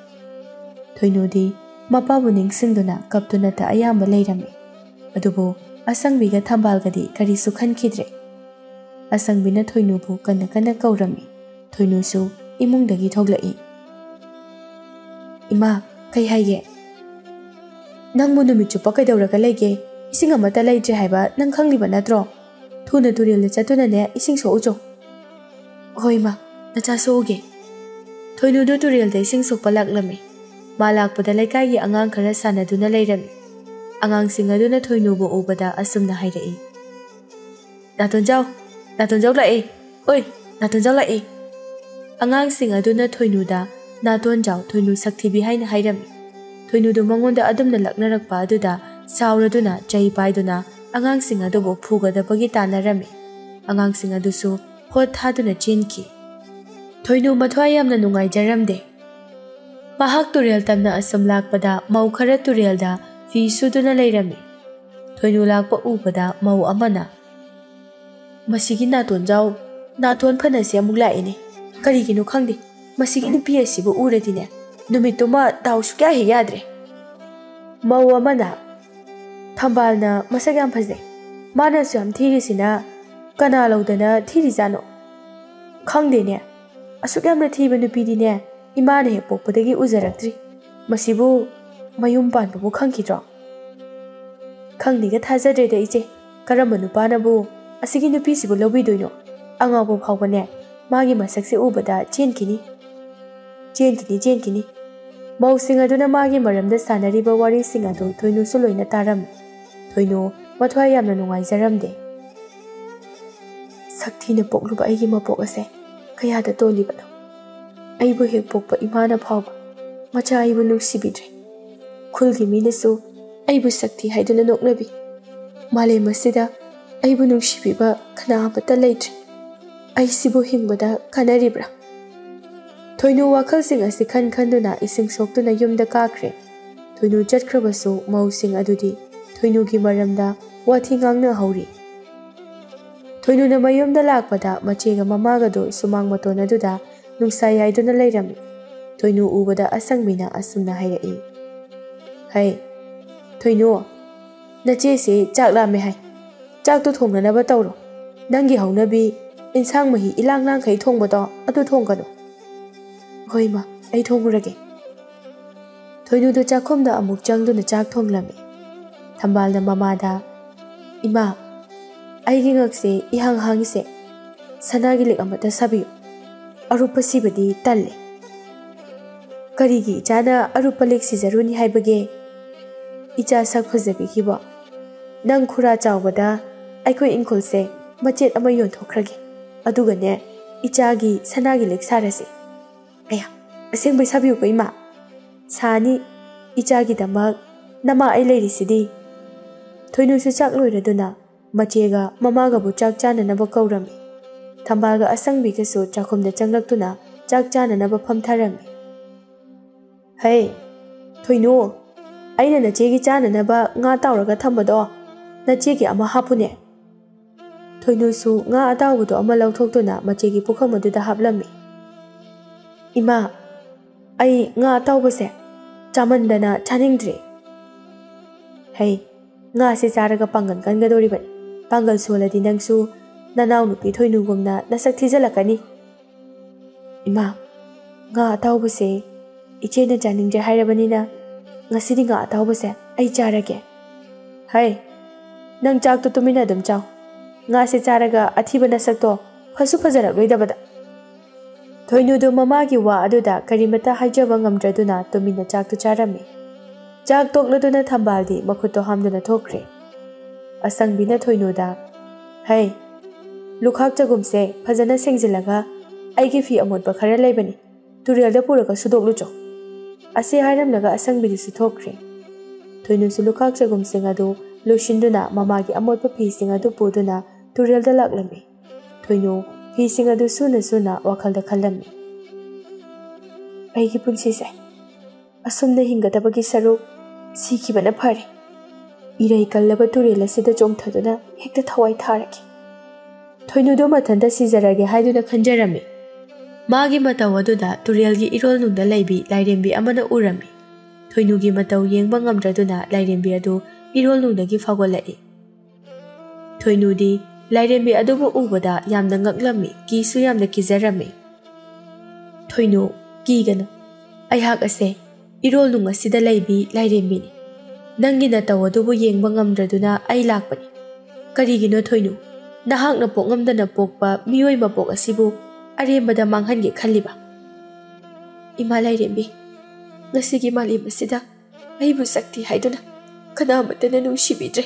ꯊꯣꯏꯅꯨꯗꯤ ꯃꯄꯥꯕꯨ ꯅꯤꯡꯁꯤꯡꯗꯨꯅ ꯀꯞꯇꯨꯅꯇ ꯑꯌꯥꯝꯕ ꯂꯩꯔꯝꯃꯤ꯫ ꯑꯗꯨꯕꯨ ꯑꯁꯪꯕꯤꯒ ꯊꯝꯕꯥꯜꯒꯗꯤ ꯀꯔꯤꯁꯨ ꯈꯟꯈꯤꯗ꯭ꯔꯦ꯫ ꯑꯁꯪꯕꯤꯅ ꯊꯣꯏꯅꯨꯕꯨ ꯀꯟꯅ ꯀꯟꯅ ꯀꯧꯔꯝꯃꯤ꯫ ꯊꯣꯏꯅꯨꯁꯨ ꯏꯃꯨꯡꯗꯒꯤ ꯊꯣꯛꯂꯛꯏ꯫ "ꯏꯃꯥ, ꯀꯩ ꯍꯥꯏꯒꯦ? "ꯅꯪꯕꯨ ꯅꯨꯃꯤꯠ ꯆꯨꯞꯄ ꯀꯩꯗꯧꯔꯒ ꯂꯩꯒꯦ? ꯏꯁꯤꯡ ꯑꯃꯠꯇ ꯂꯩꯇ꯭ꯔꯦ ꯍꯥꯏꯕ ꯅꯪ ꯈꯪꯂꯤꯕ ꯅꯠꯇ꯭ꯔꯣ? ꯊꯨꯅ ꯇꯨꯔꯦꯜꯗ ꯆꯠꯇꯨꯅꯅꯦ ꯏꯁꯤꯡ ꯁꯣꯛꯎꯆꯣ꯫" "ꯍꯣꯏ ꯃꯥ, ꯅꯆꯥ ꯁꯣꯛꯎꯒꯦ꯫" ꯊꯣꯏꯅꯨꯗꯨ ꯇꯨꯔꯦꯜꯗ ꯏꯁꯤꯡ ꯁꯣꯛꯄ ꯂꯥꯛꯂꯝꯃꯤ꯫ ꯃꯥ ꯂꯥꯛꯄꯗ ꯂꯩꯀꯥꯏꯒꯤ ꯑꯉꯥꯡ ꯈꯔ ꯁꯥꯟꯅꯗꯨꯅ ꯂꯩꯔꯝꯃꯤ꯫ ꯑꯉꯥꯡꯁꯤꯡ ꯑꯗꯨꯅ ꯊꯣꯏꯅꯨꯕꯨ ꯎꯕꯗ ꯑꯁꯨꯝꯅ ꯍꯥꯏꯔꯛꯏ, "ꯅꯥꯇꯣꯟꯖꯥꯎ, ꯅꯥꯇꯣꯟꯖꯥꯎ ꯂꯥꯛꯑꯦ꯫ ꯑꯣꯏ, ꯅꯥꯇꯣꯟꯖꯥꯎ ꯂꯥꯛꯑꯦ꯫" ꯑꯉꯥꯡꯁꯤꯡ ꯑꯗꯨꯅ ꯊꯣꯏꯅꯨꯗ "ꯅꯥꯇꯣꯟꯖꯥꯎ, ꯊꯣꯏꯅꯨ ꯁꯛꯊꯤꯕꯤ" ꯍꯥꯏꯅ ꯍꯥꯏꯔꯝꯃꯤ꯫ ꯊꯣꯏꯅꯨꯗꯨ ꯃꯉꯣꯟꯗ ꯑꯗꯨꯝꯅ ꯂꯛꯅꯔꯛꯄ ꯑꯗꯨꯗ ꯁꯥꯎꯔꯗꯨꯅ ꯆꯩ ꯄꯥꯏꯗꯨꯅ ꯑꯉꯥꯡꯁꯤꯡ ꯑꯗꯨꯕꯨ ꯐꯨꯒꯗꯕꯒꯤ ꯇꯥꯟꯅꯔꯝꯃꯤ꯫ ꯑꯉꯥꯡꯁꯤꯡ ꯑꯗꯨꯁꯨ ꯍꯣꯠ ꯊꯥꯗꯨꯅ ꯆꯦꯟꯈꯤ꯫ ꯊꯣꯏꯅꯨ ꯃꯊ꯭ꯋꯥꯏ ꯌꯥꯝꯅ ꯅꯨꯡꯉꯥꯏꯖꯔꯝꯗꯦ꯫ ꯃꯍꯥꯛ ꯇꯨꯔꯦꯜ ꯇꯝꯅ ꯑꯁꯨꯝ ꯂꯥꯛꯄꯗ ꯃꯧ ꯈꯔ ꯇꯨꯔꯦꯜꯗ ꯐꯤ ꯁꯨꯗꯨꯅ ꯂꯩꯔꯝꯃꯤ꯫ ꯊꯣꯏꯅꯨ ꯂꯥꯛꯄ ꯎꯕꯗ ꯃꯧ ꯑꯃꯅ, "ꯃꯁꯤꯒꯤ ꯅꯥꯇꯣꯟꯖꯥꯎ, ꯅꯥꯇꯣꯟ ꯐꯅꯁꯦ ꯑꯃꯨꯛ ꯂꯥꯛꯏꯅꯦ꯫ ꯀꯔꯤꯒꯤꯅꯣ ꯈꯪꯗꯦ, ꯃꯁꯤꯒꯤ ꯅꯨꯄꯤ ꯑꯁꯤꯕꯨ ꯎꯔꯗꯤꯅꯦ, ꯅꯨꯃꯤꯠꯇꯨꯃ ꯗꯥꯎ ꯁꯨꯛꯌꯥ ꯍꯦꯛ ꯌꯥꯗ꯭ꯔꯦ꯫" ꯃꯧ ꯑꯃꯅ, "ꯊꯝꯕꯥꯜꯅ ꯃꯁꯛ ꯌꯥꯝ ꯐꯖꯩ꯫ ꯃꯥꯅꯁꯨ ꯌꯥꯝ ꯊꯤꯔꯤꯁꯤꯅ ꯀꯅꯥ ꯂꯧꯗꯅ ꯊꯤꯔꯤꯖꯥꯠꯅꯣ? ꯈꯪꯗꯦꯅꯦ, ꯑꯁꯨꯛ ꯌꯥꯝꯅ ꯊꯤꯕ ꯅꯨꯄꯤꯗꯤꯅꯦ, ꯏꯃꯥꯅ ꯍꯦꯛ ꯄꯣꯛꯄꯗꯒꯤ ꯎꯖꯔꯛꯇ꯭ꯔꯤ꯫ ꯃꯁꯤꯕꯨ ꯃꯌꯨꯝ ꯄꯥꯟꯕꯕꯨ ꯈꯪꯈꯤꯗ꯭ꯔꯣ?" "ꯈꯪꯗꯦꯒ ꯊꯥꯖꯗ꯭ꯔꯦꯗ ꯏꯆꯦ, ꯀꯔꯝꯕ ꯅꯨꯄꯥꯅꯕꯨ ꯑꯁꯤꯒꯤ ꯅꯨꯄꯤꯁꯤꯕꯨ ꯂꯧꯕꯤꯗꯣꯏꯅꯣ? ꯑꯉꯥꯎꯕ ꯐꯥꯎꯕꯅꯦ, ꯃꯥꯒꯤ ꯃꯁꯛꯁꯦ ꯎꯕꯗ ꯆꯦꯟꯈꯤꯅꯤ꯫ ꯆꯦꯟꯈꯤꯅꯤ, ꯆꯦꯟꯈꯤꯅꯤ꯫" ꯃꯧꯁꯤꯡ ꯑꯗꯨꯅ ꯃꯥꯒꯤ ꯃꯔꯝꯗ ꯁꯥꯟꯅꯔꯤꯕ ꯋꯥꯔꯤꯁꯤꯡ ꯑꯗꯨ ꯊꯣꯏꯅꯨꯁꯨ ꯂꯣꯏꯅ ꯇꯥꯔꯝꯃꯤ꯫ ꯊꯣꯏꯅꯨ ꯃꯊ꯭ꯋꯥꯏ ꯌꯥꯝꯅ ꯅꯨꯡꯉꯥꯏꯖꯔꯝꯗꯦ꯫ "ꯁꯛ ꯊꯤꯅ ꯄꯣꯛꯂꯨꯕ ꯑꯩꯒꯤ ꯃꯄꯣꯛ ꯑꯁꯦ ꯀꯌꯥꯗ ꯇꯣꯜꯂꯤꯕꯅꯣ! ꯑꯩꯕꯨ ꯍꯦꯛ ꯄꯣꯛꯄ ꯏꯃꯥꯅ ꯐꯥꯎꯕ ꯃꯆꯥ ꯑꯩꯕꯨ ꯅꯨꯡꯁꯤꯕꯤꯗ꯭ꯔꯦ꯫ ꯈꯨꯜꯒꯤ ꯃꯤꯅꯁꯨ ꯑꯩꯕꯨ ꯁꯛ ꯊꯤ ꯍꯥꯏꯗꯨꯅ ꯅꯣꯛꯅꯕꯤ꯫ ꯃꯥꯂꯦꯝ ꯑꯁꯤꯗ ꯑꯩꯕꯨ ꯅꯨꯡꯁꯤꯕꯤꯕ ꯀꯅꯥ ꯑꯃꯠꯇ ꯂꯩꯇ꯭ꯔꯦ꯫ ꯑꯩꯁꯤꯕꯨ ꯍꯤꯡꯕꯗ ꯀꯥꯟꯅꯔꯤꯕ꯭ꯔꯥ?" ꯊꯣꯏꯅꯨ ꯋꯥꯈꯜꯁꯤꯡ ꯑꯁꯤ ꯈꯟ ꯈꯟꯗꯨꯅ ꯏꯁꯤꯡ ꯁꯣꯛꯇꯨꯅ ꯌꯨꯝꯗ ꯀꯥꯈ꯭ꯔꯦ꯫ ꯊꯣꯏꯅꯨ ꯆꯠꯈ꯭ꯔꯕꯁꯨ ꯃꯧꯁꯤꯡ ꯑꯗꯨꯗꯤ ꯊꯣꯏꯅꯨꯒꯤ ꯃꯔꯝꯗ ꯋꯥꯊꯤ ꯉꯥꯡꯅꯍꯧꯔꯤ꯫ ꯊꯣꯏꯅꯨꯅ ꯃꯌꯨꯝꯗ ꯂꯥꯛꯄꯗ ꯃꯆꯦꯒ ꯃꯃꯥꯒꯗꯨ ꯁꯨꯃꯥꯡ ꯃꯇꯣꯟ ꯑꯗꯨꯗ ꯅꯨꯡꯁꯥ ꯌꯥꯏꯗꯨꯅ ꯂꯩꯔꯝꯃꯤ꯫ ꯊꯣꯏꯅꯨ ꯎꯕꯗ ꯑꯁꯪꯕꯤꯅ ꯑꯁꯨꯝꯅ ꯍꯥꯏꯔꯛꯏ, "ꯍꯩ, ꯊꯣꯏꯅꯨ, ꯅꯆꯦꯁꯤ ꯆꯥꯛ ꯂꯥꯝꯃꯦ ꯍꯥꯏ꯫ ꯆꯥꯛꯇꯨ ꯊꯣꯡꯅꯅꯕ ꯇꯧꯔꯣ꯫ ꯅꯪꯒꯤ ꯍꯧꯅꯕꯤ ꯏꯟꯁꯥꯡ ꯃꯍꯤ ꯏꯂꯥꯡ ꯂꯥꯡꯈꯩ ꯊꯣꯡꯕꯗꯣ ꯑꯗꯨ ꯊꯣꯡꯒꯅꯨ꯫" "ꯍꯣꯏ ꯃꯥ, ꯑꯩ ꯊꯣꯡꯉꯨꯔꯒꯦ꯫" ꯊꯣꯏꯅꯨꯗꯨ ꯆꯥꯛꯈꯨꯝꯗ ꯑꯃꯨꯛ ꯆꯪꯗꯨꯅ ꯆꯥꯛ ꯊꯣꯡꯂꯝꯃꯤ꯫ ꯊꯝꯕꯥꯜꯅ ꯃꯃꯥꯗ, "ꯏꯃꯥ, ꯑꯩꯒꯤ ꯉꯛꯁꯦ ꯏꯍꯥꯡ ꯍꯥꯡꯉꯤꯁꯦ, ꯁꯅꯥꯒꯤ ꯂꯤꯛ ꯑꯃꯇ ꯁꯥꯕꯤꯌꯨ, ꯑꯔꯨꯞꯄ ꯁꯤꯕꯗꯤ ꯇꯜꯂꯦ"꯫ "ꯀꯔꯤꯒꯤ ꯏꯆꯥꯅ ꯑꯔꯨꯞꯄ ꯂꯤꯛ ꯁꯤꯖꯔꯨꯅꯤ ꯍꯥꯏꯕꯒꯦ? ꯏꯆꯥ ꯁꯛ ꯐꯖꯕꯤꯒꯤꯕꯣ, ꯅꯪ ꯈꯨꯔꯥ ꯆꯥꯎꯕꯗ ꯑꯩꯈꯣꯏ ꯏꯪꯈꯣꯜꯁꯦ ꯃꯆꯦꯠ ꯑꯃ ꯌꯣꯟꯊꯣꯛꯈ꯭ꯔꯒꯦ, ꯑꯗꯨꯒꯅꯦ ꯏꯆꯥꯒꯤ ꯁꯅꯥꯒꯤ ꯂꯤꯛ ꯁꯥꯔꯁꯤ"꯫ "ꯑꯌꯥ, ꯑꯁꯦꯡꯕꯩ ꯁꯥꯕꯤꯌꯨꯀꯣ ꯏꯃꯥ"꯫ "ꯁꯥꯅꯤ, ꯏꯆꯥꯒꯤꯗꯃꯛ ꯅꯃꯥ ꯑꯩ ꯂꯩꯔꯤꯁꯤꯗꯤ"꯫ ꯊꯣꯏꯅꯨꯁꯨ ꯆꯥꯛ ꯂꯣꯏꯔꯗꯨꯅ ꯃꯆꯦꯒ ꯃꯃꯥꯒꯕꯨ ꯆꯥꯛ ꯆꯥꯅꯅꯕ ꯀꯧꯔꯝꯃꯤ꯫ ꯊꯝꯕꯥꯜꯒ ꯑꯁꯪꯕꯤꯒꯁꯨ ꯆꯥꯛꯈꯨꯝꯗ ꯆꯪꯂꯛꯇꯨꯅ ꯆꯥꯛ ꯆꯥꯅꯅꯕ ꯐꯝꯊꯔꯝꯃꯤ꯫ "ꯍꯩ, ꯊꯣꯏꯅꯨ, ꯑꯩꯅ ꯅꯆꯦꯒꯤ ꯆꯥꯅꯅꯕ ꯉꯥ ꯇꯥꯎꯔꯒ ꯊꯝꯕꯗꯣ ꯅꯆꯦꯒꯤ ꯑꯃ ꯍꯥꯞꯄꯨꯅꯦ"꯫ ꯊꯣꯏꯅꯨꯁꯨ ꯉꯥ ꯑꯇꯥꯎꯕꯗꯣ ꯑꯃ ꯂꯧꯊꯣꯛꯇꯨꯅ ꯃꯆꯦꯒꯤ ꯄꯨꯈꯝ ꯑꯗꯨꯗ ꯍꯥꯞꯂꯝꯃꯤ꯫ "ꯏꯃꯥ, ꯑꯩ ꯉꯥ ꯑꯇꯥꯎꯕꯁꯦ ꯆꯥꯃꯟꯗꯅ ꯆꯥꯅꯤꯡꯗ꯭ꯔꯦ"꯫ "ꯍꯩ, ꯉꯥꯁꯦ ꯆꯥꯔꯒ ꯄꯥꯡꯒꯜ ꯀꯟꯒꯗꯧꯔꯤꯕꯅꯤ꯫ ꯄꯥꯡꯒꯜ ꯁꯣꯜꯂꯗꯤ ꯅꯪꯁꯨ ꯅꯅꯥꯎꯅꯨꯄꯤ ꯊꯣꯏꯅꯨꯒꯨꯝꯅ ꯅꯁꯛ ꯊꯤꯖꯤꯜꯂꯛꯀꯅꯤ"꯫ "ꯏꯃꯥ, ꯉꯥ ꯑꯇꯥꯎꯕꯁꯦ ꯏꯆꯦꯅ ꯆꯥꯅꯤꯡꯗ꯭ꯔꯦ ꯍꯥꯏꯔꯕꯅꯤꯅ ꯉꯁꯤꯗꯤ ꯉꯥ ꯑꯇꯥꯎꯕꯁꯦ ꯑꯩ ꯆꯥꯔꯒꯦ"꯫ "ꯍꯩ, ꯅꯪ ꯆꯥꯛꯇꯣ ꯇꯨꯃꯤꯟꯅ ꯑꯗꯨꯝ ꯆꯥꯎ꯫ ꯉꯥꯁꯦ ꯆꯥꯔꯒ ꯑꯊꯤꯕ ꯅꯁꯛꯇꯣ ꯐꯁꯨ ꯐꯖꯔꯛꯂꯣꯏꯗꯕꯗ"꯫ ꯊꯣꯏꯅꯨꯗꯨ ꯃꯃꯥꯒꯤ ꯋꯥ ꯑꯗꯨꯗ ꯀꯔꯤꯃꯠꯇ ꯍꯥꯏꯖꯕ ꯉꯝꯗ꯭ꯔꯗꯨꯅ ꯇꯨꯃꯤꯟꯅ ꯆꯥꯛꯇꯨ ꯆꯥꯔꯝꯃꯤ꯫ ꯆꯥꯛ ꯇꯣꯛꯂꯗꯨꯅ ꯊꯝꯕꯥꯜꯗꯤ ꯃꯈꯨꯠꯇꯣ ꯍꯥꯝꯗꯨꯅ ꯊꯣꯛꯈ꯭ꯔꯦ꯫ ꯑꯁꯪꯕꯤꯅ ꯊꯣꯏꯅꯨꯗ, "ꯍꯩ, ꯂꯨꯈꯥꯛ ꯆꯒꯨꯝꯁꯦ ꯐꯖꯅ ꯁꯦꯡꯖꯤꯜꯂꯒ ꯑꯩꯒꯤ ꯐꯤ ꯑꯃꯣꯠꯄ ꯈꯔ ꯂꯩꯕꯅꯤ, ꯇꯨꯔꯦꯜꯗ ꯄꯨꯔꯒ ꯁꯨꯗꯣꯛꯂꯨꯆꯣ"꯫ ꯑꯁꯤ ꯍꯥꯏꯔꯝꯂꯒ ꯑꯁꯪꯕꯤꯗꯨꯁꯨ ꯊꯣꯛꯈ꯭ꯔꯦ꯫ ꯊꯣꯏꯅꯨꯁꯨ ꯂꯨꯈꯥꯛ ꯆꯒꯨꯝꯁꯤꯡ ꯑꯗꯨ ꯂꯣꯏꯁꯤꯟꯗꯨꯅ ꯃꯃꯥꯒꯤ ꯑꯃꯣꯠꯄ ꯐꯤꯁꯤꯡ ꯑꯗꯨ ꯄꯨꯗꯨꯅ ꯇꯨꯔꯦꯜꯗ ꯂꯥꯛꯂꯝꯃꯤ꯫ ꯊꯣꯏꯅꯨ ꯐꯤꯁꯤꯡ ꯑꯗꯨ ꯁꯨꯅ ꯁꯨꯅ ꯋꯥꯈꯜꯗ ꯈꯜꯂꯝꯃꯤ꯫ "ꯑꯩꯒꯤ ꯄꯨꯟꯁꯤꯁꯦ ꯑꯁꯨꯝꯅ ꯍꯤꯡꯒꯗꯕꯒꯤ ꯁꯔꯨꯛ ꯁꯤꯈꯤꯕꯅ ꯐꯔꯦ꯫ ꯏꯔꯩ ꯀꯜꯂꯕ ꯇꯨꯔꯦꯜ ꯑꯁꯤꯗ ꯆꯣꯡꯊꯗꯨꯅ ꯍꯦꯛꯇ ꯊꯋꯥꯏ ꯊꯥꯔꯒꯦ"꯫ ꯊꯣꯏꯅꯨꯗꯨ ꯃꯊꯟꯇ ꯁꯤꯖꯔꯒꯦ ꯍꯥꯏꯗꯨꯅ ꯈꯟꯖꯔꯝꯃꯤ꯫ ꯃꯥꯒꯤ ꯃꯇꯧ ꯑꯗꯨꯗ ꯇꯨꯔꯦꯜꯒꯤ ꯏꯔꯣꯜꯅꯨꯡꯗ ꯂꯩꯕꯤ ꯂꯥꯏꯔꯦꯝꯕꯤ ꯑꯃꯅ ꯎꯔꯝꯃꯤ꯫ ꯊꯣꯏꯅꯨꯒꯤ ꯃꯇꯧ ꯌꯦꯡꯕ ꯉꯝꯗ꯭ꯔꯗꯨꯅ ꯂꯥꯏꯔꯦꯝꯕꯤ ꯑꯗꯨ ꯏꯔꯣꯜꯅꯨꯡꯗꯒꯤ ꯐꯥꯎꯒꯠꯂꯛꯏ꯫ ꯊꯣꯏꯅꯨꯗꯤ ꯂꯥꯏꯔꯦꯝꯕꯤ ꯑꯗꯨꯕꯨ ꯎꯕꯗ ꯌꯥꯝꯅ ꯉꯛꯂꯝꯃꯤ, ꯀꯤꯁꯨ ꯌꯥꯝꯅ ꯀꯤꯖꯔꯝꯃꯤ꯫ "ꯊꯣꯏꯅꯨ, ꯀꯤꯒꯅꯨ꯫ ꯑꯩꯍꯥꯛ ꯑꯁꯦ ꯏꯔꯣꯜ ꯅꯨꯡ ꯑꯁꯤꯗ ꯂꯩꯕꯤ ꯂꯥꯏꯔꯦꯝꯕꯤꯅꯤ꯫ ꯅꯪꯒꯤ ꯅꯇꯧ ꯑꯗꯨꯕꯨ ꯌꯦꯡꯕ ꯉꯝꯗ꯭ꯔꯗꯨꯅ ꯑꯩ ꯂꯥꯛꯄꯅꯤ꯫ ꯀꯔꯤꯒꯤꯅꯣ ꯊꯣꯏꯅꯨ? ꯅꯍꯥꯛꯅ ꯄꯣꯛꯉꯝꯗꯅ ꯄꯣꯛꯄ ꯃꯤꯑꯣꯏ ꯃꯄꯣꯛ ꯑꯁꯤꯕꯨ ꯑꯔꯦꯝꯕꯗ ꯃꯥꯡꯍꯟꯒꯦ ꯈꯜꯂꯤꯕ? ꯏꯃꯥ ꯂꯥꯏꯔꯦꯝꯕꯤ, ꯉꯁꯤꯒꯤ ꯃꯥꯂꯦꯝ ꯑꯁꯤꯗ ꯑꯩꯕꯨ ꯁꯛꯇꯤ ꯍꯥꯏꯗꯨꯅ ꯀꯅꯥꯃꯠꯇꯅ ꯅꯨꯡꯁꯤꯕꯤꯗ꯭ꯔꯦ꯫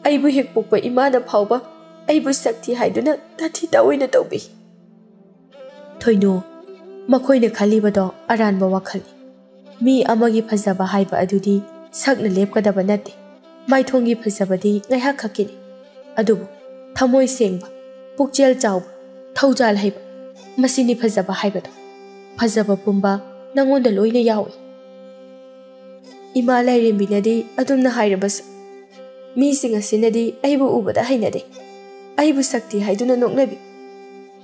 ꯑꯩꯕꯨ ꯍꯦꯛ ꯄꯣꯛꯄ ꯏꯃꯥꯅ ꯐꯥꯎꯕ ꯑꯩꯕꯨ ꯁꯛꯇꯤ ꯍꯥꯏꯗꯨꯅ ꯇꯥꯊꯤ ꯇꯥꯑꯣꯏꯅ ꯇꯧꯕꯤ꯫ ꯊꯣꯏꯅꯨ, ꯃꯈꯣꯏꯅ ꯈꯜꯂꯤꯕꯗꯣ ꯑꯔꯥꯟꯕ ꯋꯥꯈꯜꯅꯤ꯫ ꯃꯤ ꯑꯃꯒꯤ ꯐꯖꯕ ꯍꯥꯏꯕ ꯑꯗꯨꯗꯤ ꯁꯛꯅ ꯂꯦꯞꯀꯗꯕ ꯅꯠꯇꯦ꯫ ꯃꯥꯏꯊꯣꯡꯒꯤ ꯐꯖꯕꯗꯤ ꯉꯥꯏꯍꯥꯛ ꯈꯛꯀꯤꯅꯤ꯫ ꯑꯗꯨꯕꯨ ꯊꯃꯣꯏ ꯁꯦꯡꯕ, ꯄꯨꯛꯆꯦꯜ ꯆꯥꯎꯕ, ꯊꯧꯖꯥꯜ ꯍꯩꯕ, ꯃꯁꯤꯅꯤ ꯐꯖꯕ ꯍꯥꯏꯕꯗꯣ꯫ ꯐꯖꯕ ꯄꯨꯝꯕ ꯅꯉꯣꯟꯗ ꯂꯣꯏꯅ ꯌꯥꯎꯏ꯫ ꯏꯃꯥ ꯂꯥꯏꯔꯦꯝꯕꯤꯅꯗꯤ ꯑꯗꯨꯝꯅ ꯍꯥꯏꯔꯕꯁꯨ, ꯃꯤꯁꯤꯡ ꯑꯁꯤꯅꯗꯤ ꯑꯩꯕꯨ ꯎꯕꯗ ꯍꯩꯅꯗꯦ꯫ ꯑꯩꯕꯨ ꯁꯛꯇꯤ ꯍꯥꯏꯗꯨꯅ ꯅꯣꯛꯅꯕꯤ꯫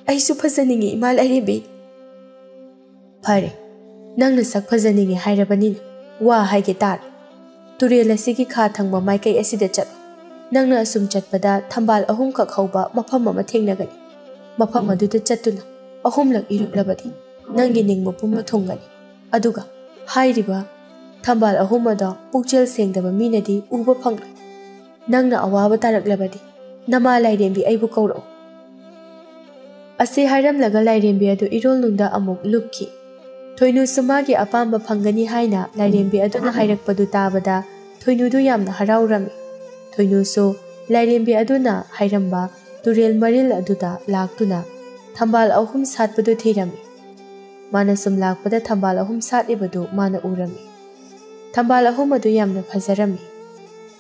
ꯑꯩꯁꯨ ꯐꯖꯅꯤꯡꯉꯤ, ꯏꯃꯥ ꯂꯥꯏꯔꯦꯝꯕꯤ꯫ ꯐꯔꯦ, ꯅꯪꯅ ꯁꯛ ꯐꯖꯅꯤꯡꯉꯤ ꯍꯥꯏꯔꯕꯅꯤꯅ, ꯋꯥ ꯍꯥꯏꯒꯦ ꯇꯥꯔꯦ꯫ ꯇꯨꯔꯦꯜ ꯑꯁꯤꯒꯤ ꯈꯥ ꯊꯪꯕ ꯃꯥꯏꯀꯩ ꯑꯁꯤꯗ ꯆꯠꯂꯨ꯫ ꯅꯪꯅ ꯑꯁꯨꯝ ꯆꯠꯄꯗ ꯊꯝꯕꯥꯜ ꯑꯍꯨꯝꯈꯛ ꯍꯧꯕ ꯃꯐꯝ ꯑꯃ ꯊꯦꯡꯅꯒꯅꯤ꯫ ꯃꯐꯝ ꯑꯗꯨꯗ ꯆꯠꯇꯨꯅ ꯑꯍꯨꯝꯂꯛ ꯏꯔꯨꯞꯂꯕꯗꯤ ꯅꯪꯒꯤ ꯅꯤꯡꯕ ꯄꯨꯝꯕ ꯊꯨꯡꯒꯅꯤ꯫ ꯑꯗꯨꯒ ꯍꯥꯏꯔꯤꯕ ꯊꯝꯕꯥꯜ ꯑꯍꯨꯝ ꯑꯗꯣ ꯄꯨꯛꯆꯦꯜ ꯁꯦꯡꯗꯕ ꯃꯤꯅꯗꯤ ꯎꯕ ꯐꯪꯂꯣꯏ꯫ ꯅꯪꯅ ꯑꯋꯥꯕ ꯇꯥꯔꯛꯂꯕꯗꯤ ꯅꯃꯥ ꯂꯥꯏꯔꯦꯝꯕꯤ ꯑꯩꯕꯨ ꯀꯧꯔꯛꯎ꯫ ꯑꯁꯤ ꯍꯥꯏꯔꯝꯂꯒ ꯂꯥꯏꯔꯦꯝꯕꯤ ꯑꯗꯨ ꯏꯔꯣꯜꯅꯨꯡꯗ ꯑꯃꯨꯛ ꯂꯨꯞꯈꯤ꯫ ꯊꯣꯏꯅꯨꯁꯨ ꯃꯥꯒꯤ ꯑꯄꯥꯝꯕ ꯐꯪꯒꯅꯤ ꯍꯥꯏꯅ ꯂꯥꯏꯔꯦꯝꯕꯤ ꯑꯗꯨꯅ ꯍꯥꯏꯔꯛꯄꯗꯨ ꯇꯥꯕꯗ ꯊꯣꯏꯅꯨꯗꯨ ꯌꯥꯝꯅ ꯍꯔꯥꯎꯔꯝꯃꯤ꯫ ꯊꯣꯏꯅꯨꯁꯨ ꯂꯥꯏꯔꯦꯝꯕꯤ ꯑꯗꯨꯅ ꯍꯥꯏꯔꯝꯕ ꯇꯨꯔꯦꯜ ꯃꯔꯤꯜ ꯑꯗꯨꯗ ꯂꯥꯛꯇꯨꯅ ꯊꯝꯕꯥꯜ ꯑꯍꯨꯝ ꯁꯥꯠꯄꯗꯨ ꯊꯤꯔꯝꯃꯤ꯫ ꯃꯥꯅ ꯁꯨꯝ ꯂꯥꯛꯄꯗ ꯊꯝꯕꯥꯜ ꯑꯍꯨꯝ ꯁꯥꯠꯂꯤꯕꯗꯨ ꯃꯥꯅ ꯎꯔꯝꯃꯤ꯫ ꯊꯝꯕꯥꯜ ꯑꯍꯨꯝ ꯑꯗꯨ ꯌꯥꯝꯅ ꯐꯖꯔꯝꯃꯤ꯫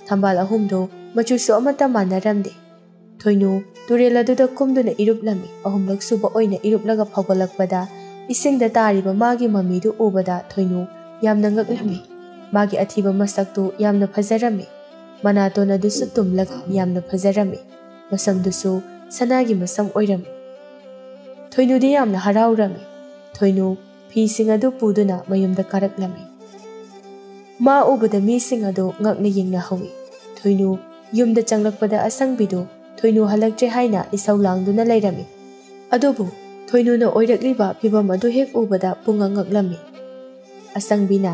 ꯊꯝꯕꯥꯜ ꯑꯍꯨꯝꯗꯨ ꯃꯆꯨꯁꯨ ꯑꯃꯠꯇ ꯃꯥꯟꯅꯔꯝꯗꯦ꯫ ꯊꯣꯏꯅꯨ ꯇꯨꯔꯦꯜ ꯑꯗꯨꯗ ꯀꯨꯝꯗꯨꯅ ꯏꯔꯨꯞꯂꯝꯃꯤ꯫ ꯑꯍꯨꯝꯂꯛ ꯁꯨꯕ ꯑꯣꯏꯅ ꯏꯔꯨꯞꯂꯒ ꯐꯥꯎꯒꯠꯂꯛꯄꯗ ꯏꯁꯤꯡꯗ ꯇꯥꯔꯤꯕ ꯃꯥꯒꯤ ꯃꯃꯤꯗꯨ ꯎꯕꯗ ꯊꯣꯏꯅꯨ ꯌꯥꯝꯅ ꯉꯛꯂꯝꯃꯤ꯫ ꯃꯥꯒꯤ ꯑꯊꯤꯕ ꯃꯁꯛꯇꯨ ꯌꯥꯝꯅ ꯐꯖꯔꯝꯃꯤ꯫ ꯃꯅꯥꯇꯣꯟ ꯑꯗꯨꯁꯨ ꯇꯨꯝꯂꯒ ꯌꯥꯝꯅ ꯐꯖꯔꯝꯃꯤ꯫ ꯃꯁꯝꯗꯨꯁꯨ ꯁꯅꯥꯒꯤ ꯃꯁꯝ ꯑꯣꯏꯔꯝꯃꯤ꯫ ꯊꯣꯏꯅꯨꯗꯤ ꯌꯥꯝꯅ ꯍꯔꯥꯎꯔꯝꯃꯤ꯫ ꯊꯣꯏꯅꯨ ꯐꯤꯁꯤꯡ ꯑꯗꯨ ꯄꯨꯗꯨꯅ ꯃꯌꯨꯝꯗ ꯀꯥꯔꯛꯂꯝꯃꯤ꯫ ꯃꯥ ꯎꯕꯗ ꯃꯤꯁꯤꯡ ꯑꯗꯨ ꯉꯛꯅ ꯌꯦꯡꯅꯍꯧꯏ꯫ ꯊꯣꯏꯅꯨ ꯌꯨꯝꯗ ꯆꯪꯂꯛꯄꯗ ꯑꯁꯪꯕꯤꯗꯨ ꯊꯣꯏꯅꯨ ꯍꯜꯂꯛꯇ꯭ꯔꯦ ꯍꯥꯏꯅ ꯏꯁꯧ ꯂꯥꯡꯗꯨꯅ ꯂꯩꯔꯝꯃꯤ꯫ ꯑꯗꯨꯕꯨ ꯊꯣꯏꯅꯨꯅ ꯑꯣꯏꯔꯛꯂꯤꯕ ꯐꯤꯚꯝ ꯑꯗꯨ ꯍꯦꯛ ꯎꯕꯗ ꯄꯨꯡꯉꯛ ꯉꯛꯂꯝꯃꯤ꯫ ꯑꯁꯪꯕꯤꯅ,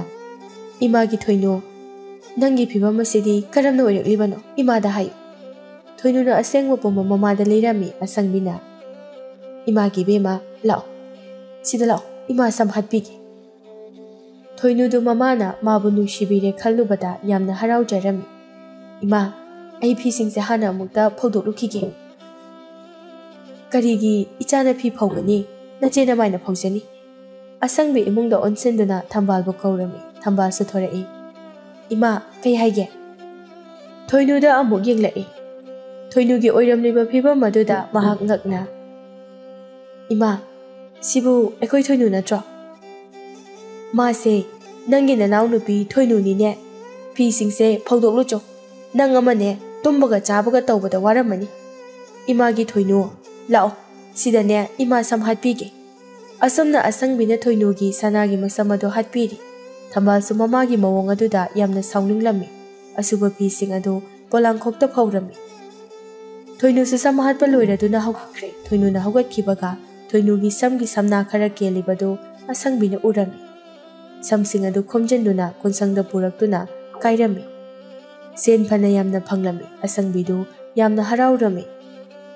"ꯏꯃꯥꯒꯤ ꯊꯣꯏꯅꯨ, ꯅꯪꯒꯤ ꯐꯤꯕꯝ ꯑꯁꯤꯗꯤ ꯀꯔꯝꯅ ꯑꯣꯏꯔꯛꯂꯤꯕꯅꯣ? ꯏꯃꯥꯗ ꯍꯥꯏꯌꯨ꯫" ꯊꯣꯏꯅꯨꯅ ꯑꯁꯦꯡꯕ ꯄꯨꯝꯕ ꯃꯃꯥꯗ ꯂꯤꯔꯝꯃꯤ꯫ ꯑꯁꯪꯕꯤꯅ, "ꯏꯃꯥꯒꯤ ꯏꯕꯦꯝꯃ, ꯂꯥꯛꯑꯣ, ꯁꯤꯗ ꯂꯥꯛꯑꯣ, ꯏꯃꯥ ꯁꯝ ꯍꯥꯠꯄꯤꯒꯦ꯫" ꯊꯣꯏꯅꯨꯗꯨ ꯃꯃꯥꯅ ꯃꯥꯕꯨ ꯅꯨꯡꯁꯤꯕꯤꯔꯦ ꯈꯜꯂꯨꯕꯗ ꯌꯥꯝꯅ ꯍꯔꯥꯎꯖꯔꯝꯃꯤ꯫ "ꯏꯃꯥ, ꯑꯩ ꯐꯤꯁꯤꯡꯁꯦ ꯍꯥꯟꯅ ꯑꯃꯨꯛꯇ ꯐꯧꯗꯣꯛꯂꯨꯈꯤꯒꯦ꯫" "ꯀꯔꯤꯒꯤ ꯏꯆꯥꯅ ꯐꯤ ꯐꯧꯒꯅꯤ? ꯅꯆꯦ ꯅꯃꯥꯏꯅ ꯐꯧꯖꯅꯤ꯫" ꯑꯁꯪꯕꯤ ꯏꯃꯨꯡꯗ ꯑꯣꯟꯁꯤꯟꯗꯨꯅ ꯊꯝꯕꯥꯜꯕꯨ ꯀꯧꯔꯝꯃꯤ꯫ ꯊꯝꯕꯥꯜꯁꯨ ꯊꯣꯔꯛꯏ꯫ "ꯏꯃꯥ, ꯀꯩ ꯍꯥꯏꯒꯦ?" ꯊꯣꯏꯅꯨꯗ ꯑꯃꯨꯛ ꯌꯦꯡꯂꯛꯏ꯫ ꯊꯣꯏꯅꯨꯒꯤ ꯑꯣꯏꯔꯝꯂꯤꯕ ꯐꯤꯕꯝ ꯑꯗꯨꯗ ꯃꯍꯥꯛ ꯉꯛꯅ, "ꯏꯃꯥ, ꯁꯤꯕꯨ ꯑꯩꯈꯣꯏ ꯊꯣꯏꯅꯨ ꯅꯠꯇ꯭ꯔꯣ?" "ꯃꯥꯁꯦ ꯅꯪꯒꯤ ꯅꯅꯥꯎꯅꯨꯄꯤ ꯊꯣꯏꯅꯨꯅꯤꯅꯦ꯫ ꯐꯤꯁꯤꯡꯁꯦ ꯐꯧꯗꯣꯛꯂꯨꯆꯣ꯫ ꯅꯪ ꯑꯃꯅꯦ ꯇꯨꯝꯕꯒ ꯆꯥꯕꯒ ꯇꯧꯕꯗ ꯋꯥꯔꯝꯃꯅꯤ꯫ ꯏꯃꯥꯒꯤ ꯊꯣꯏꯅꯨ, ꯂꯥꯛꯑꯣ, ꯁꯤꯗꯅꯦ ꯏꯃꯥ ꯁꯝ ꯍꯥꯠꯄꯤꯒꯦ꯫" ꯑꯁꯨꯝꯅ ꯑꯁꯪꯕꯤꯅ ꯊꯣꯏꯅꯨꯒꯤ ꯁꯅꯥꯒꯤ ꯃꯁꯝ ꯑꯗꯨ ꯍꯥꯠꯄꯤꯔꯤ꯫ ꯊꯝꯕꯥꯜꯁꯨ ꯃꯃꯥꯒꯤ ꯃꯑꯣꯡ ꯑꯗꯨꯗ ꯌꯥꯝꯅ ꯁꯥꯎꯅꯤꯡꯂꯝꯃꯤ꯫ ꯑꯁꯨꯕ ꯐꯤꯁꯤꯡ ꯑꯗꯨ ꯄꯣꯂꯥꯡꯈꯣꯛꯇ ꯐꯧꯔꯝꯃꯤ꯫ ꯊꯣꯏꯅꯨꯁꯨ ꯁꯝ ꯍꯥꯠꯄ ꯂꯣꯏꯔꯗꯨꯅ ꯍꯧꯒꯠꯈ꯭ꯔꯦ꯫ ꯊꯣꯏꯅꯨꯅ ꯍꯧꯒꯠꯈꯤꯕꯒ ꯊꯣꯏꯅꯨꯒꯤ ꯁꯝꯒꯤ ꯁꯝꯅꯥ ꯈꯔ ꯀꯦꯜꯂꯤꯕꯗꯨ ꯑꯁꯪꯕꯤꯅ ꯎꯔꯝꯃꯤ꯫ ꯁꯝꯁꯤꯡ ꯑꯗꯨ ꯈꯣꯝꯖꯤꯟꯗꯨꯅ ꯀꯣꯟꯁꯪꯗ ꯄꯨꯔꯛꯇꯨꯅ ꯀꯥꯏꯔꯝꯃꯤ꯫ ꯁꯦꯟ ꯐꯅ ꯌꯥꯝꯅ ꯐꯪꯂꯝꯃꯤ꯫ ꯑꯁꯪꯕꯤꯗꯨ ꯌꯥꯝꯅ ꯍꯔꯥꯎꯔꯝꯃꯤ꯫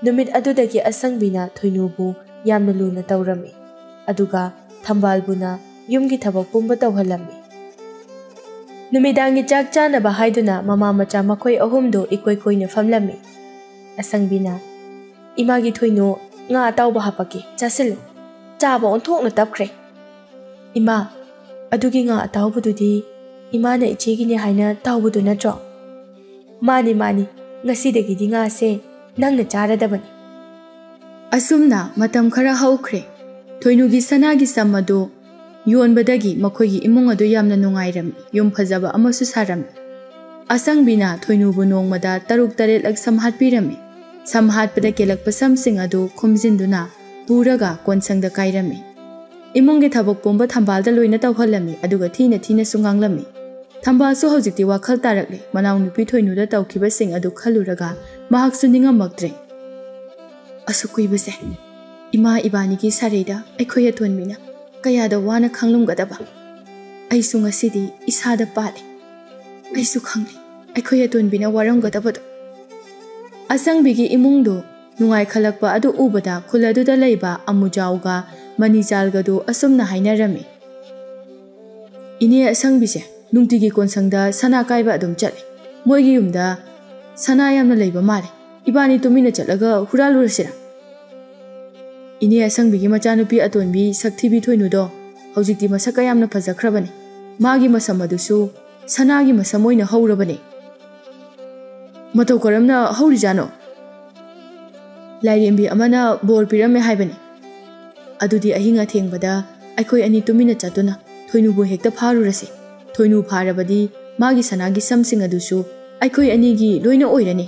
ꯅꯨꯃꯤꯠ ꯑꯗꯨꯗꯒꯤ ꯑꯁꯪꯕꯤꯅ ꯊꯣꯏꯅꯨꯕꯨ ꯌꯥꯝꯅ ꯂꯨꯅ ꯇꯧꯔꯝꯃꯤ꯫ ꯑꯗꯨꯒ ꯊꯝꯕꯥꯜꯕꯨꯅ ꯌꯨꯝꯒꯤ ꯊꯕꯛ ꯄꯨꯝꯕ ꯇꯧꯍꯜꯂꯝꯃꯤ꯫ ꯅꯨꯃꯤꯗꯥꯡꯒꯤ ꯆꯥꯛ ꯆꯥꯅꯕ ꯍꯥꯏꯗꯨꯅ ꯃꯃꯥ ꯃꯆꯥ ꯃꯈꯣꯏ ꯑꯍꯨꯝꯗꯨ ꯏꯀꯣꯏ ꯀꯣꯏꯅ ꯐꯝꯂꯝꯃꯤ꯫ ꯑꯁꯪꯕꯤꯅ, "ꯏꯃꯥꯒꯤ ꯊꯣꯏꯅꯨ ꯉꯥ ꯑꯇꯥꯎꯕ ꯍꯥꯞꯄꯛꯀꯦ, ꯆꯥꯁꯤꯜꯂꯨ꯫" ꯆꯥꯕ ꯑꯣꯟꯊꯣꯛꯅ ꯇꯞꯈ꯭ꯔꯦ꯫ "ꯏꯃꯥ, ꯑꯗꯨꯒꯤ ꯉꯥ ꯑꯇꯥꯎꯕꯗꯨꯗꯤ ꯏꯃꯥꯅ ꯏꯆꯦꯒꯤꯅꯦ ꯍꯥꯏꯅ ꯇꯥꯎꯕꯗꯨ ꯅꯠꯇ꯭ꯔꯣ?" "ꯃꯥꯅꯤ, ꯃꯥꯅꯤ, ꯉꯁꯤꯗꯒꯤꯗꯤ ꯉꯥꯁꯦ ꯅꯪꯅ ꯆꯥꯔꯗꯕꯅꯤ꯫" ꯑꯁꯨꯝꯅ ꯃꯇꯝ ꯈꯔ ꯍꯧꯈ꯭ꯔꯦ꯫ ꯊꯣꯏꯅꯨꯒꯤ ꯁꯅꯥꯒꯤ ꯁꯝ ꯑꯗꯨ ꯌꯣꯟꯕꯗꯒꯤ ꯃꯈꯣꯏꯒꯤ ꯏꯃꯨꯡ ꯑꯗꯨ ꯌꯥꯝꯅ ꯅꯨꯡꯉꯥꯏꯔꯝꯃꯤ꯫ ꯌꯨꯝ ꯐꯖꯕ ꯑꯃꯁꯨ ꯁꯥꯔꯝꯃꯤ꯫ ꯑꯁꯪꯕꯤꯅ ꯊꯣꯏꯅꯨꯕꯨ ꯅꯣꯡꯃꯗ ꯇꯔꯨꯛ ꯇꯔꯦꯠꯂꯛ ꯁꯝ ꯍꯥꯠꯄꯤꯔꯝꯃꯤ꯫ ꯁꯝ ꯍꯥꯠꯄꯗ ꯀꯦꯜꯂꯛꯄ ꯁꯝꯁꯤꯡ ꯑꯗꯨ ꯈꯣꯝꯖꯤꯟꯗꯨꯅ ꯄꯨꯔꯒ ꯀꯣꯟꯁꯪꯗ ꯀꯥꯏꯔꯝꯃꯤ꯫ ꯏꯃꯨꯡꯒꯤ ꯊꯕꯛ ꯄꯨꯝꯕ ꯊꯝꯕꯥꯜꯗ ꯂꯣꯏꯅ ꯇꯧꯍꯜꯂꯝꯃꯤ, ꯑꯗꯨꯒ ꯊꯤꯅ ꯊꯤꯅꯁꯨ ꯉꯥꯡꯂꯝꯃꯤ꯫ ꯊꯝꯕꯥꯜꯁꯨ ꯍꯧꯖꯤꯛꯇꯤ ꯋꯥꯈꯜ ꯇꯥꯔꯛꯂꯦ꯫ ꯃꯅꯥꯎꯅꯨꯄꯤ ꯊꯣꯏꯅꯨꯗ ꯇꯧꯈꯤꯕꯁꯤꯡ ꯑꯗꯨ ꯈꯜꯂꯨꯔꯒ ꯃꯍꯥꯛꯁꯨ ꯅꯤꯡꯉꯝꯃꯛꯇ꯭ꯔꯦ꯫ "ꯑꯁꯨꯛ ꯀꯨꯏꯕꯁꯦ ꯏꯃꯥ ꯏꯕꯥꯅꯤꯒꯤ ꯁꯥꯔꯩꯗ ꯑꯩꯈꯣꯏ ꯑꯇꯣꯟꯕꯤꯅ ꯀꯌꯥꯗ ꯋꯥꯅ ꯈꯥꯡꯂꯝꯒꯗꯕ?" ꯑꯩꯁꯨ ꯉꯁꯤꯗꯤ ꯏꯁꯥꯗ ꯄꯥꯜꯂꯦ꯫ ꯑꯩꯁꯨ ꯈꯪꯂꯦ ꯑꯩꯈꯣꯏ ꯑꯇꯣꯟꯕꯤꯅ ꯋꯥꯔꯝꯒꯗꯕꯗꯣ꯫ ꯑꯁꯪꯕꯤꯒꯤ ꯏꯃꯨꯡꯗꯨ ꯅꯨꯡꯉꯥꯏꯈꯠꯂꯛꯄ ꯑꯗꯨ ꯎꯕꯗ ꯈꯨꯜ ꯑꯗꯨꯗ ꯂꯩꯕ ꯑꯃꯨꯖꯥꯎꯒ ꯃꯅꯤꯆꯥꯜꯒꯗꯨ ꯑꯁꯨꯝꯅ ꯍꯥꯏꯅꯔꯝꯃꯤ꯫ "ꯏꯅꯦ ꯑꯁꯪꯕꯤꯁꯦ ꯅꯨꯡꯇꯤꯒꯤ ꯀꯣꯟꯁꯪꯗ ꯁꯅꯥ ꯀꯥꯏꯕ ꯑꯗꯨꯝ ꯆꯠꯂꯦ꯫ ꯃꯣꯏꯒꯤ ꯌꯨꯝꯗ ꯁꯅꯥ ꯌꯥꯝꯅ ꯂꯩꯕ ꯃꯥꯜꯂꯦ꯫ ꯏꯕꯥꯅꯤ ꯇꯨꯃꯤꯟꯅ ꯆꯠꯂꯒ ꯍꯨꯔꯥꯜꯂꯨꯔꯁꯤꯔꯥ?" ꯏꯅꯦ ꯑꯁꯪꯕꯤꯒꯤ ꯃꯆꯥꯅꯨꯄꯤ ꯑꯇꯣꯟꯕꯤ ꯁꯛꯊꯤꯕꯤ ꯊꯣꯏꯅꯨꯗꯣ ꯍꯧꯖꯤꯛꯇꯤ ꯃꯁꯛ ꯀꯌꯥꯝꯅ ꯐꯖꯈ꯭ꯔꯕꯅꯤ꯫ ꯃꯥꯒꯤ ꯃꯁꯝ ꯑꯗꯨꯁꯨ ꯁꯅꯥꯒꯤ ꯃꯁꯝ ꯑꯣꯏꯅ ꯍꯧꯔꯕꯅꯤ꯫ "ꯃꯇꯧ ꯀꯔꯝꯅ ꯍꯧꯔꯤꯖꯥꯠꯅꯣ?" "ꯂꯥꯏꯔꯦꯝꯕꯤ ꯑꯃꯅ ꯕꯣꯔ ꯄꯤꯔꯝꯃꯦ ꯍꯥꯏꯕꯅꯤ꯫ ꯑꯗꯨꯗꯤ ꯑꯍꯤꯡ ꯑꯊꯦꯡꯕꯗ ꯑꯩꯈꯣꯏ ꯑꯅꯤ ꯇꯨꯃꯤꯟꯅ ꯆꯠꯇꯨꯅ ꯊꯣꯏꯅꯨꯕꯨ ꯍꯦꯛꯇ ꯐꯥꯔꯨꯔꯁꯤ꯫ ꯊꯣꯏꯅꯨ ꯐꯥꯔꯕꯗꯤ ꯃꯥꯒꯤ ꯁꯅꯥꯒꯤ ꯁꯝꯁꯤꯡ ꯑꯗꯨꯁꯨ ꯑꯩꯈꯣꯏ ꯑꯅꯤꯒꯤ ꯂꯣꯏꯅ ꯑꯣꯏꯔꯅꯤ꯫"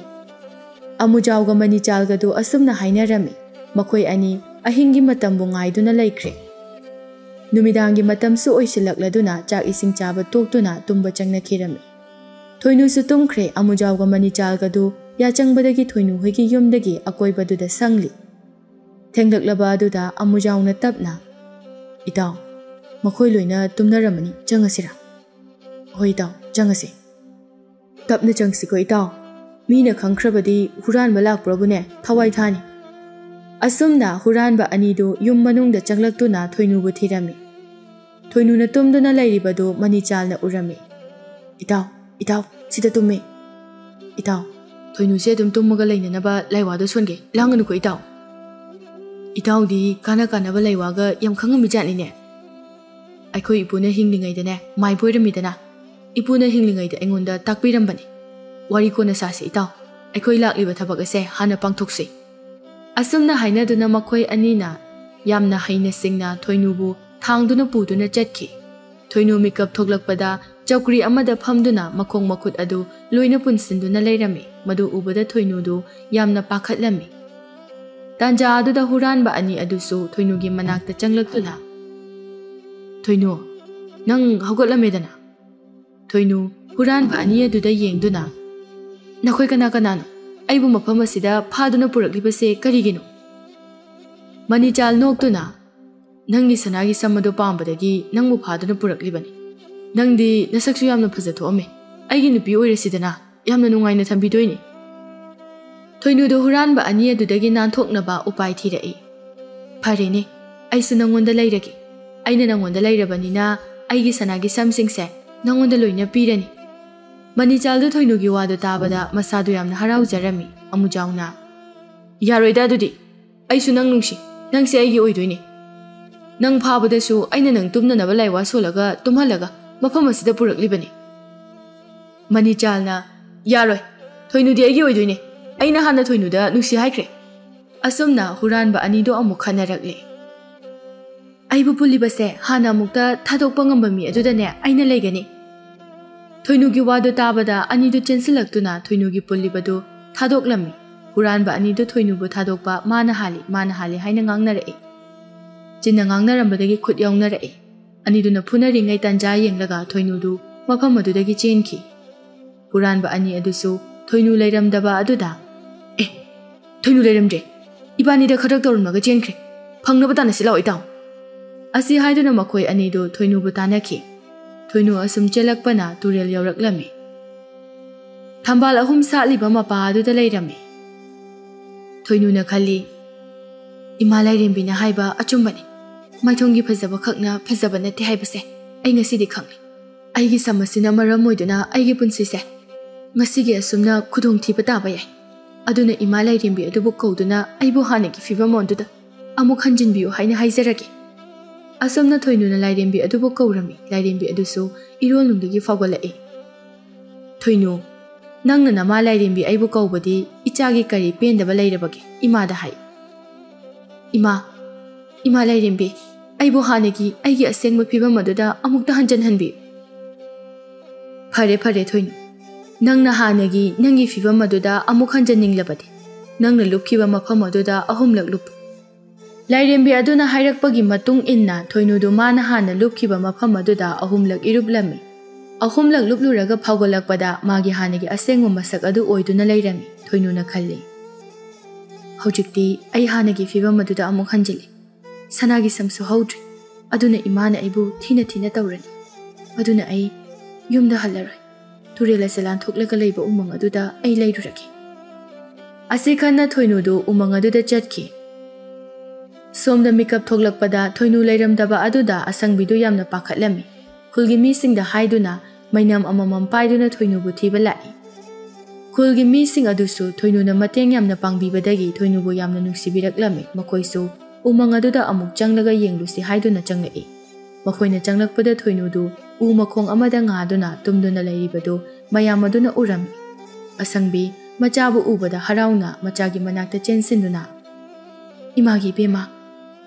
ꯑꯃꯨꯖꯥꯎꯒ ꯃꯅꯤꯆꯥꯜꯒꯗꯨ ꯑꯁꯨꯝꯅ ꯍꯥꯏꯅꯔꯝꯃꯤ꯫ ꯃꯈꯣꯏ ꯑꯅꯤ ꯑꯍꯤꯡꯒꯤ ꯃꯇꯝꯕꯨ ꯉꯥꯏꯗꯨꯅ ꯂꯩꯈ꯭ꯔꯦ꯫ ꯅꯨꯃꯤꯗꯥꯡꯒꯤ ꯃꯇꯝꯁꯨ ꯑꯣꯏꯁꯤꯜꯂꯛꯂꯗꯨꯅ ꯆꯥꯛ ꯏꯁꯤꯡ ꯆꯥꯕ ꯇꯣꯛꯇꯨꯅ ꯇꯨꯝꯕ ꯆꯪꯅꯈꯤꯔꯝꯃꯤ꯫ ꯊꯣꯏꯅꯨꯁꯨ ꯇꯨꯝꯈ꯭ꯔꯦ꯫ ꯑꯃꯨꯖꯥꯎꯒ ꯃꯅꯤꯆꯥꯜꯒꯗꯨ ꯌꯥꯆꯪꯕꯗꯒꯤ ꯊꯣꯏꯅꯨ ꯍꯣꯏꯒꯤ ꯌꯨꯝꯗꯒꯤ ꯑꯀꯣꯏꯕꯗꯨꯗ ꯁꯪꯂꯤ꯫ ꯊꯦꯡꯂꯛꯂꯕ ꯑꯗꯨꯗ ꯑꯃꯨꯖꯥꯎꯅ ꯇꯞꯅ, "ꯏꯇꯥꯎ, ꯃꯈꯣꯏ ꯂꯣꯏꯅ ꯇꯨꯝꯅꯔꯝꯃꯅꯤ, ꯆꯪꯉꯁꯤꯔꯥ?" "ꯍꯣꯏ ꯏꯇꯥꯎ, ꯆꯪꯉꯁꯤ꯫" "ꯇꯞꯅ ꯆꯪꯁꯤꯀꯣ ꯏꯇꯥꯎ, ꯃꯤꯅ ꯈꯪꯈ꯭ꯔꯕꯗꯤ ꯍꯨꯔꯥꯟꯕ ꯂꯥꯛꯄ꯭ꯔꯕꯨꯅꯦ ꯊꯋꯥꯏ ꯊꯥꯅꯤ꯫" ꯑꯁꯨꯝꯅ ꯍꯨꯔꯥꯟꯕ ꯑꯅꯤꯗꯨ ꯌꯨꯝ ꯃꯅꯨꯡꯗ ꯆꯪꯂꯛꯇꯨꯅ ꯊꯣꯏꯅꯨꯕꯨ ꯊꯤꯔꯝꯃꯤ꯫ ꯊꯣꯏꯅꯨꯅ ꯇꯨꯝꯗꯨꯅ ꯂꯩꯔꯤꯕꯗꯨ ꯃꯅꯤꯆꯥꯜꯅ ꯎꯔꯝꯃꯤ꯫ "ꯏꯇꯥꯎ, ꯏꯇꯥꯎ, ꯁꯤꯗ ꯇꯨꯝꯃꯤ꯫ ꯏꯇꯥꯎ, ꯊꯣꯏꯅꯨꯁꯦ ꯑꯗꯨꯝ ꯇꯨꯝꯃꯒ ꯂꯩꯅꯅꯕ ꯂꯥꯏꯋꯥꯗꯣ ꯁꯣꯟꯒꯦ, ꯂꯥꯡꯒꯅꯨꯀꯣ ꯏꯇꯥꯎ꯫" "ꯏꯇꯥꯎꯗꯤ ꯀꯥꯟꯅ ꯀꯥꯟꯅꯕ ꯂꯥꯏꯋꯥꯒ ꯌꯥꯝ ꯈꯪꯉꯝꯃꯤ ꯖꯥꯠꯅꯤꯅꯦ꯫ ꯑꯩꯈꯣꯏ ꯏꯄꯨꯅ ꯍꯤꯡꯂꯤꯉꯩꯗꯅꯦ ꯃꯥꯏꯕ ꯑꯣꯏꯔꯝꯃꯤꯗꯅ꯫ ꯏꯄꯨꯅ ꯍꯤꯡꯂꯤꯉꯩꯗ ꯑꯩꯉꯣꯟꯗ ꯇꯥꯛꯄꯤꯔꯝꯕꯅꯤ꯫ ꯋꯥꯔꯤ ꯀꯣꯟꯅ ꯁꯥꯁꯤ ꯏꯇꯥꯎ꯫ ꯑꯩꯈꯣꯏ ꯂꯥꯛꯂꯤꯕ ꯊꯕꯛ ꯑꯁꯦ ꯍꯥꯟꯅ ꯄꯥꯡꯊꯣꯛꯁꯤ꯫" ꯑꯁꯨꯝꯅ ꯍꯥꯏꯅꯗꯨꯅ ꯃꯈꯣꯏ ꯑꯅꯤꯅ ꯌꯥꯝꯅ ꯍꯩꯅ ꯁꯤꯡꯅ ꯊꯣꯏꯅꯨꯕꯨ ꯊꯥꯡꯗꯨꯅ ꯄꯨꯗꯨꯅ ꯆꯠꯈꯤ꯫ ꯊꯣꯏꯅꯨ ꯃꯤꯀꯞ ꯊꯣꯛꯂꯛꯄꯗ ꯆꯧꯀ꯭ꯔꯤ ꯑꯃꯗ ꯐꯝꯗꯨꯅ ꯃꯈꯣꯡ ꯃꯈꯨꯠ ꯑꯗꯨ ꯂꯣꯏꯅ ꯄꯨꯟꯁꯤꯟꯗꯨꯅ ꯂꯩꯔꯝꯃꯤ꯫ ꯃꯗꯨ ꯎꯕꯗ ꯊꯣꯏꯅꯨꯗꯨ ꯌꯥꯝꯅ ꯄꯥꯈꯠꯂꯝꯃꯤ꯫ ꯇꯥꯟꯖꯥ ꯑꯗꯨꯗ ꯍꯨꯔꯥꯟꯕ ꯑꯅꯤ ꯑꯗꯨꯁꯨ ꯊꯣꯏꯅꯨꯒꯤ ꯃꯅꯥꯛꯇ ꯆꯪꯂꯛꯇꯨꯅ, "ꯊꯣꯏꯅꯨ, ꯅꯪ ꯍꯧꯒꯠꯂꯝꯃꯦꯗꯅ?" ꯊꯣꯏꯅꯨ ꯍꯨꯔꯥꯟꯕ ꯑꯅꯤ ꯑꯗꯨꯗ ꯌꯦꯡꯗꯨꯅ, "ꯅꯈꯣꯏ ꯀꯅꯥ ꯀꯅꯥꯅꯣ? ꯑꯩꯕꯨ ꯃꯐꯝ ꯑꯁꯤꯗ ꯐꯥꯗꯨꯅ ꯄꯨꯔꯛꯂꯤꯕꯁꯦ ꯀꯔꯤꯒꯤꯅꯣ?" ꯃꯅꯤꯆꯥꯜ ꯅꯣꯛꯇꯨꯅ, "ꯅꯪꯒꯤ ꯁꯅꯥꯒꯤ ꯁꯝ ꯑꯗꯨ ꯄꯥꯝꯕꯗꯒꯤ ꯅꯪꯕꯨ ꯐꯥꯗꯨꯅ ꯄꯨꯔꯛꯂꯤꯕꯅꯤ꯫ "ꯅꯪꯗꯤ ꯅꯁꯛꯁꯨ ꯌꯥꯝꯅ ꯐꯖꯊꯣꯛꯑꯝꯃꯦ꯫ ꯑꯩꯒꯤ ꯅꯨꯄꯤ ꯑꯣꯏꯔꯁꯤꯗꯅ, ꯌꯥꯝꯅ ꯅꯨꯡꯉꯥꯏꯅ ꯊꯝꯕꯤꯗꯣꯏꯅꯤ꯫" ꯊꯣꯏꯅꯨꯗꯣ ꯍꯨꯔꯥꯟꯕ ꯑꯅꯤ ꯑꯗꯨꯗꯒꯤ ꯅꯥꯟꯊꯣꯛꯅꯕ ꯎꯄꯥꯏ ꯊꯤꯔꯛꯏ꯫ "ꯐꯔꯦꯅꯦ, ꯑꯩꯁꯨ ꯅꯪꯉꯣꯟꯗ ꯂꯩꯔꯒꯦ꯫ ꯑꯩꯅ ꯅꯪꯉꯣꯟꯗ ꯂꯩꯔꯕꯅꯤꯅ ꯑꯩꯒꯤ ꯁꯅꯥꯒꯤ ꯁꯝꯁꯤꯡꯁꯦ ꯅꯪꯉꯣꯟꯗ ꯂꯣꯏꯅ ꯄꯤꯔꯅꯤ꯫" ꯃꯅꯤꯆꯥꯜꯗꯨ ꯊꯣꯏꯅꯨꯒꯤ ꯋꯥꯗꯨ ꯇꯥꯕꯗ ꯃꯁꯥꯗꯨ ꯌꯥꯝꯅ ꯍꯔꯥꯎꯖꯔꯝꯃꯤ꯫ ꯑꯃꯨꯖꯥꯎꯅ, "ꯌꯥꯔꯣꯏꯗ ꯑꯗꯨꯗꯤ꯫ ꯑꯩꯁꯨ ꯅꯪ ꯅꯨꯡꯁꯤ꯫ ꯅꯪꯁꯦ ꯑꯩꯒꯤ ꯑꯣꯏꯗꯣꯏꯅꯦ꯫ ꯅꯪ ꯐꯥꯕꯗꯁꯨ ꯑꯩꯅ ꯅꯪ ꯇꯨꯝꯅꯅꯕ ꯂꯥꯏꯋꯥ ꯁꯣꯜꯂꯒ ꯇꯨꯝꯍꯜꯂꯒ ꯃꯐꯝ ꯑꯁꯤꯗ ꯄꯨꯔꯛꯂꯤꯕꯅꯤ꯫" ꯃꯅꯤꯆꯥꯜꯅ, "ꯌꯥꯔꯣꯏ꯫ ꯊꯣꯏꯅꯨꯗꯤ ꯑꯩꯒꯤ ꯑꯣꯏꯗꯣꯏꯅꯦ꯫ ꯑꯩꯅ ꯍꯥꯟꯅ ꯊꯣꯏꯅꯨꯗ ꯅꯨꯡꯁꯤ ꯍꯥꯏꯈ꯭ꯔꯦ꯫" ꯑꯁꯨꯝꯅ ꯍꯨꯔꯥꯟꯕ ꯑꯅꯤꯗꯣ ꯑꯃꯨꯛ ꯈꯟꯅꯔꯛꯂꯦ꯫ "ꯑꯩꯕꯨ ꯄꯨꯜꯂꯤꯕꯁꯦ ꯍꯥꯟꯅ ꯑꯃꯨꯛꯇ ꯊꯥꯗꯣꯛꯄ ꯉꯝꯕ ꯃꯤ ꯑꯗꯨꯗꯅꯦ ꯑꯩꯅ ꯂꯩꯒꯅꯤ꯫" ꯊꯣꯏꯅꯨꯒꯤ ꯋꯥꯗꯨ ꯇꯥꯕꯗ ꯑꯅꯤꯗꯨ ꯆꯦꯟꯁꯤꯜꯂꯛꯇꯨꯅ ꯊꯣꯏꯅꯨꯒꯤ ꯄꯨꯜꯂꯤꯕꯗꯨ ꯊꯥꯗꯣꯛꯂꯝꯃꯤ꯫ ꯍꯨꯔꯥꯟꯕ ꯑꯅꯤꯗꯨ ꯊꯣꯏꯅꯨꯕꯨ ꯊꯥꯗꯣꯛꯄ ꯃꯥꯅ ꯍꯥꯜꯂꯤ, ꯃꯥꯅ ꯍꯥꯜꯂꯤ ꯍꯥꯏꯅ ꯉꯥꯡꯅꯔꯛꯏ꯫ ꯆꯤꯟꯅ ꯉꯥꯡꯅꯔꯝꯕꯗꯒꯤ ꯈꯨꯠ ꯌꯥꯎꯅꯔꯛꯏ꯫ ꯑꯅꯤꯗꯨꯅ ꯐꯨꯅꯔꯤꯉꯩ ꯇꯥꯟꯖꯥ ꯌꯦꯡꯂꯒ ꯊꯣꯏꯅꯨꯗꯨ ꯃꯐꯝ ꯑꯗꯨꯗꯒꯤ ꯆꯦꯟꯈꯤ꯫ ꯍꯨꯔꯥꯟꯕ ꯑꯅꯤ ꯑꯗꯨꯁꯨ ꯊꯣꯏꯅꯨ ꯂꯩꯔꯝꯗꯕ ꯑꯗꯨꯗ, "ꯑꯦ, ꯊꯣꯏꯅꯨ ꯂꯩꯔꯝꯗ꯭ꯔꯦ꯫ ꯏꯕꯥꯅꯤꯗ ꯈꯗ꯭ꯔꯛ ꯇꯧꯔꯝꯂꯒ ꯆꯦꯟꯈ꯭ꯔꯦ꯫ ꯐꯪꯅꯕ ꯇꯥꯟꯅꯁꯤ ꯂꯥꯛꯑꯣ ꯏꯇꯥꯎ꯫" ꯑꯁꯤ ꯍꯥꯏꯗꯨꯅ ꯃꯈꯣꯏ ꯑꯅꯤꯗꯨ ꯊꯣꯏꯅꯨꯕꯨ ꯇꯥꯟꯅꯈꯤ꯫ ꯊꯣꯏꯅꯨ ꯑꯁꯨꯝ ꯆꯦꯜꯂꯛꯄꯅ ꯇꯨꯔꯦꯜ ꯌꯧꯔꯛꯂꯝꯃꯤ꯫ ꯊꯝꯕꯥꯜ ꯑꯍꯨꯝ ꯁꯥꯠꯂꯤꯕ ꯃꯄꯥ ꯑꯗꯨꯗ ꯂꯩꯔꯝꯃꯤ꯫ ꯊꯣꯏꯅꯨꯅ ꯈꯜꯂꯤ, "ꯏꯃꯥ ꯂꯥꯏꯔꯦꯝꯕꯤꯅ ꯍꯥꯏꯕ ꯑꯆꯨꯝꯕꯅꯤ꯫ ꯃꯥꯏꯊꯣꯡꯒꯤ ꯐꯖꯕ ꯈꯛꯅ ꯐꯖꯕ ꯅꯠꯇꯦ ꯍꯥꯏꯕꯁꯦ ꯑꯩ ꯉꯁꯤꯗꯤ ꯈꯪꯂꯦ꯫ ꯑꯩꯒꯤ ꯁꯝ ꯑꯁꯤꯅ ꯃꯔꯝ ꯑꯣꯏꯗꯨꯅ ꯑꯩꯒꯤ ꯄꯨꯟꯁꯤꯁꯦ ꯉꯁꯤꯒꯤ ꯑꯁꯨꯝꯅ ꯈꯨꯗꯣꯡꯊꯤꯕ ꯇꯥꯕ ꯌꯥꯏ꯫ ꯑꯗꯨꯅ ꯏꯃꯥ ꯂꯥꯏꯔꯦꯝꯕꯤ ꯑꯗꯨꯕꯨ ꯀꯧꯗꯨꯅ ꯑꯩꯕꯨ ꯍꯥꯟꯅꯒꯤ ꯐꯤꯕꯝ ꯑꯗꯨꯗ ꯑꯃꯨꯛ ꯍꯟꯖꯤꯟꯕꯤꯌꯨ ꯍꯥꯏꯅ ꯍꯥꯏꯖꯔꯒꯦ꯫" ꯑꯁꯨꯝꯅ ꯊꯣꯏꯅꯨꯅ ꯂꯥꯏꯔꯦꯝꯕꯤ ꯑꯗꯨꯕꯨ ꯀꯧꯔꯝꯃꯤ꯫ ꯂꯥꯏꯔꯦꯝꯕꯤ ꯑꯗꯨꯁꯨ ꯏꯔꯣꯜꯅꯨꯡꯗꯒꯤ ꯐꯥꯎꯒꯠꯂꯛꯏ꯫ "ꯊꯣꯏꯅꯨ, ꯅꯪꯅ ꯅꯃꯥ ꯂꯥꯏꯔꯦꯝꯕꯤ ꯑꯩꯕꯨ ꯀꯧꯕꯗꯤ ꯏꯆꯥꯒꯤ ꯀꯔꯤ ꯄꯦꯟꯗꯕ ꯂꯩꯔꯕꯒꯦ? ꯏꯃꯥꯗ ꯍꯥꯏ꯫" "ꯏꯃꯥ, ꯏꯃꯥ ꯂꯥꯏꯔꯦꯝꯕꯤ, ꯑꯩꯕꯨ ꯍꯥꯟꯅꯒꯤ ꯑꯩꯒꯤ ꯑꯁꯦꯡꯕ ꯐꯤꯕꯝ ꯑꯗꯨꯗ ꯑꯃꯨꯛꯇ ꯍꯟꯖꯤꯟꯍꯟꯕꯤꯌꯨ꯫" "ꯐꯔꯦ, ꯐꯔꯦ ꯊꯣꯏꯅꯨ, ꯅꯪꯅ ꯍꯥꯟꯅꯒꯤ ꯅꯪꯒꯤ ꯐꯤꯕꯝ ꯑꯗꯨꯗ ꯑꯃꯨꯛ ꯍꯟꯖꯟꯅꯤꯡꯂꯕꯗꯤ ꯅꯪꯅ ꯂꯨꯞꯈꯤꯕ ꯃꯐꯝ ꯑꯗꯨꯗ ꯑꯍꯨꯝꯂꯛ ꯂꯨꯞꯄꯨ꯫" ꯂꯥꯏꯔꯦꯝꯕꯤ ꯑꯗꯨꯅ ꯍꯥꯏꯔꯛꯄꯒꯤ ꯃꯇꯨꯡ ꯏꯟꯅ ꯊꯣꯏꯅꯨꯗꯨ ꯃꯥꯅ ꯍꯥꯟꯅ ꯂꯨꯞꯈꯤꯕ ꯃꯐꯝ ꯑꯗꯨꯗ ꯑꯍꯨꯝꯂꯛ ꯏꯔꯨꯞꯂꯝꯃꯤ꯫ ꯑꯍꯨꯝꯂꯛ ꯂꯨꯞꯂꯨꯔꯒ ꯐꯥꯎꯒꯠꯂꯛꯄꯗ ꯃꯥꯒꯤ ꯍꯥꯟꯅꯒꯤ ꯑꯁꯦꯡꯕ ꯃꯁꯛ ꯑꯗꯨ ꯑꯣꯏꯗꯨꯅ ꯂꯩꯔꯝꯃꯤ꯫ ꯊꯣꯏꯅꯨꯅ ꯈꯜꯂꯤ, "ꯍꯧꯖꯤꯛꯇꯤ ꯑꯩ ꯍꯥꯟꯅꯒꯤ ꯐꯤꯕꯝ ꯑꯗꯨꯗ ꯑꯃꯨꯛ ꯍꯟꯖꯤꯜꯂꯤ꯫ ꯁꯅꯥꯒꯤ ꯁꯝꯁꯨ ꯍꯧꯗ꯭ꯔꯤ꯫ ꯑꯗꯨꯅ ꯏꯃꯥꯅ ꯑꯩꯕꯨ ꯊꯤꯅ ꯊꯤꯅ ꯇꯧꯔꯅꯤ꯫" ꯑꯗꯨꯅ ꯑꯩ ꯌꯨꯝꯗ ꯍꯜꯂꯔꯣꯏ꯫ ꯇꯨꯔꯦꯜ ꯑꯁꯤ ꯂꯥꯟꯊꯣꯛꯂꯒ ꯂꯩꯕ ꯎꯃꯪ ꯑꯗꯨꯗ ꯑꯩ ꯂꯩꯔꯨꯔꯒꯦ꯫" ꯑꯁꯤ ꯈꯟꯅ ꯊꯣꯏꯅꯨꯗꯨ ꯎꯃꯪ ꯑꯗꯨꯗ ꯆꯠꯈꯤ꯫ ꯁꯣꯝꯗ ꯃꯤꯀꯞ ꯊꯣꯛꯂꯛꯄꯗ ꯊꯣꯏꯅꯨ ꯂꯩꯔꯝꯗꯕ ꯑꯗꯨꯗ ꯑꯁꯪꯕꯤꯗꯨ ꯌꯥꯝꯅ ꯄꯥꯈꯠꯂꯝꯃꯤ꯫ ꯈꯨꯜꯒꯤ ꯃꯤꯁꯤꯡꯗ ꯍꯥꯏꯗꯨꯅ ꯃꯩꯅꯝ ꯑꯃꯃꯝ ꯄꯥꯏꯗꯨꯅ ꯊꯣꯏꯅꯨꯕꯨ ꯊꯤꯕ ꯂꯥꯛꯏ꯫ ꯈꯨꯜꯒꯤ ꯃꯤꯁꯤꯡ ꯑꯗꯨꯁꯨ ꯊꯣꯏꯅꯨꯅ ꯃꯇꯦꯡ ꯌꯥꯝꯅ ꯄꯥꯡꯕꯤꯕꯗꯒꯤ ꯊꯣꯏꯅꯨꯕꯨ ꯌꯥꯝꯅ ꯅꯨꯡꯁꯤꯕꯤꯔꯛꯂꯝꯃꯤ꯫ ꯃꯈꯣꯏꯁꯨ ꯎꯃꯪ ꯑꯗꯨꯗ ꯑꯃꯨꯛ ꯆꯪꯂꯒ ꯌꯦꯡꯂꯨꯁꯤ ꯍꯥꯏꯗꯨꯅ ꯆꯪꯂꯛꯏ꯫ ꯃꯈꯣꯏꯅ ꯆꯪꯂꯛꯄꯗ ꯊꯣꯏꯅꯨꯗꯨ ꯎ ꯃꯈꯣꯡ ꯑꯃꯗ ꯉꯥꯗꯨꯅ ꯇꯨꯝꯗꯨꯅ ꯂꯩꯔꯤꯕꯗꯨ ꯃꯌꯥꯝ ꯑꯗꯨꯅ ꯎꯔꯝꯃꯤ꯫ ꯑꯁꯪꯕꯤ ꯃꯆꯥꯕꯨ ꯎꯕꯗ ꯍꯔꯥꯎꯅ ꯃꯆꯥꯒꯤ ꯃꯅꯥꯛꯇ ꯆꯦꯟꯁꯤꯟꯗꯨꯅ, "ꯏꯃꯥꯒꯤ ꯏꯕꯦꯝꯃ,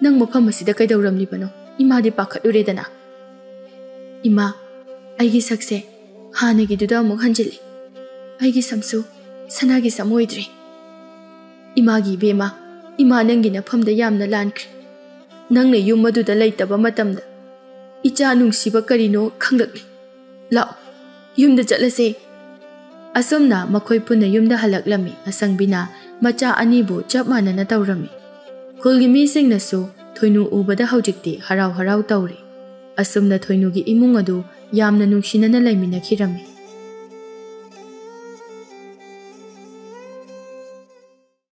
ꯅꯪ ꯃꯐꯝ ꯑꯁꯤꯗ ꯀꯩꯗꯧꯔꯝꯂꯤꯕꯅꯣ? ꯏꯃꯥꯗꯤ ꯄꯥꯈꯠꯂꯨꯔꯦꯗꯅ꯫" "ꯏꯃꯥ, ꯑꯩꯒꯤ ꯁꯛꯁꯦ ꯍꯥꯟꯅꯒꯤꯗꯨꯗ ꯑꯃꯨꯛ ꯍꯟꯖꯤꯜꯂꯤ꯫ ꯑꯩꯒꯤ ꯁꯝꯁꯨ ꯁꯅꯥꯒꯤ ꯁꯝ ꯑꯣꯏꯗ꯭ꯔꯦ꯫" "ꯏꯃꯥꯒꯤ ꯏꯕꯦꯝꯃ, ꯏꯃꯥ ꯅꯪꯒꯤ ꯅꯐꯝꯗ ꯌꯥꯝꯅ ꯂꯥꯟꯈ꯭ꯔꯦ꯫ ꯅꯪꯅ ꯌꯨꯝ ꯑꯗꯨꯗ ꯂꯩꯇꯕ ꯃꯇꯝꯗ ꯏꯆꯥ ꯅꯨꯡꯁꯤꯕ ꯀꯔꯤꯅꯣ ꯈꯪꯂꯛꯂꯤ꯫ ꯂꯥꯛꯑꯣ, ꯌꯨꯝꯗ ꯆꯠꯂꯁꯦ꯫" ꯑꯁꯨꯝꯅ ꯃꯈꯣꯏ ꯄꯨꯟꯅ ꯌꯨꯝꯗ ꯍꯜꯂꯛꯂꯝꯃꯤ꯫ ꯑꯁꯪꯕꯤꯅ ꯃꯆꯥ ꯑꯅꯤꯕꯨ ꯆꯞ ꯃꯥꯟꯅꯅ ꯇꯧꯔꯝꯃꯤ꯫ ꯈꯨꯜꯒꯤ ꯃꯤꯁꯤꯡꯅꯁꯨ ꯊꯣꯏꯅꯨ ꯎꯕꯗ ꯍꯧꯖꯤꯛꯇꯤ ꯍꯔꯥꯎ ꯍꯔꯥꯎ ꯇꯧꯔꯤ꯫ ꯑꯁꯨꯝꯅ ꯊꯣꯏꯅꯨꯒꯤ ꯏꯃꯨꯡ ꯑꯗꯨ ꯌꯥꯝꯅ ꯅꯨꯡꯁꯤꯅꯅ ꯂꯩꯃꯤꯟꯅꯈꯤꯔꯝꯃꯤ꯫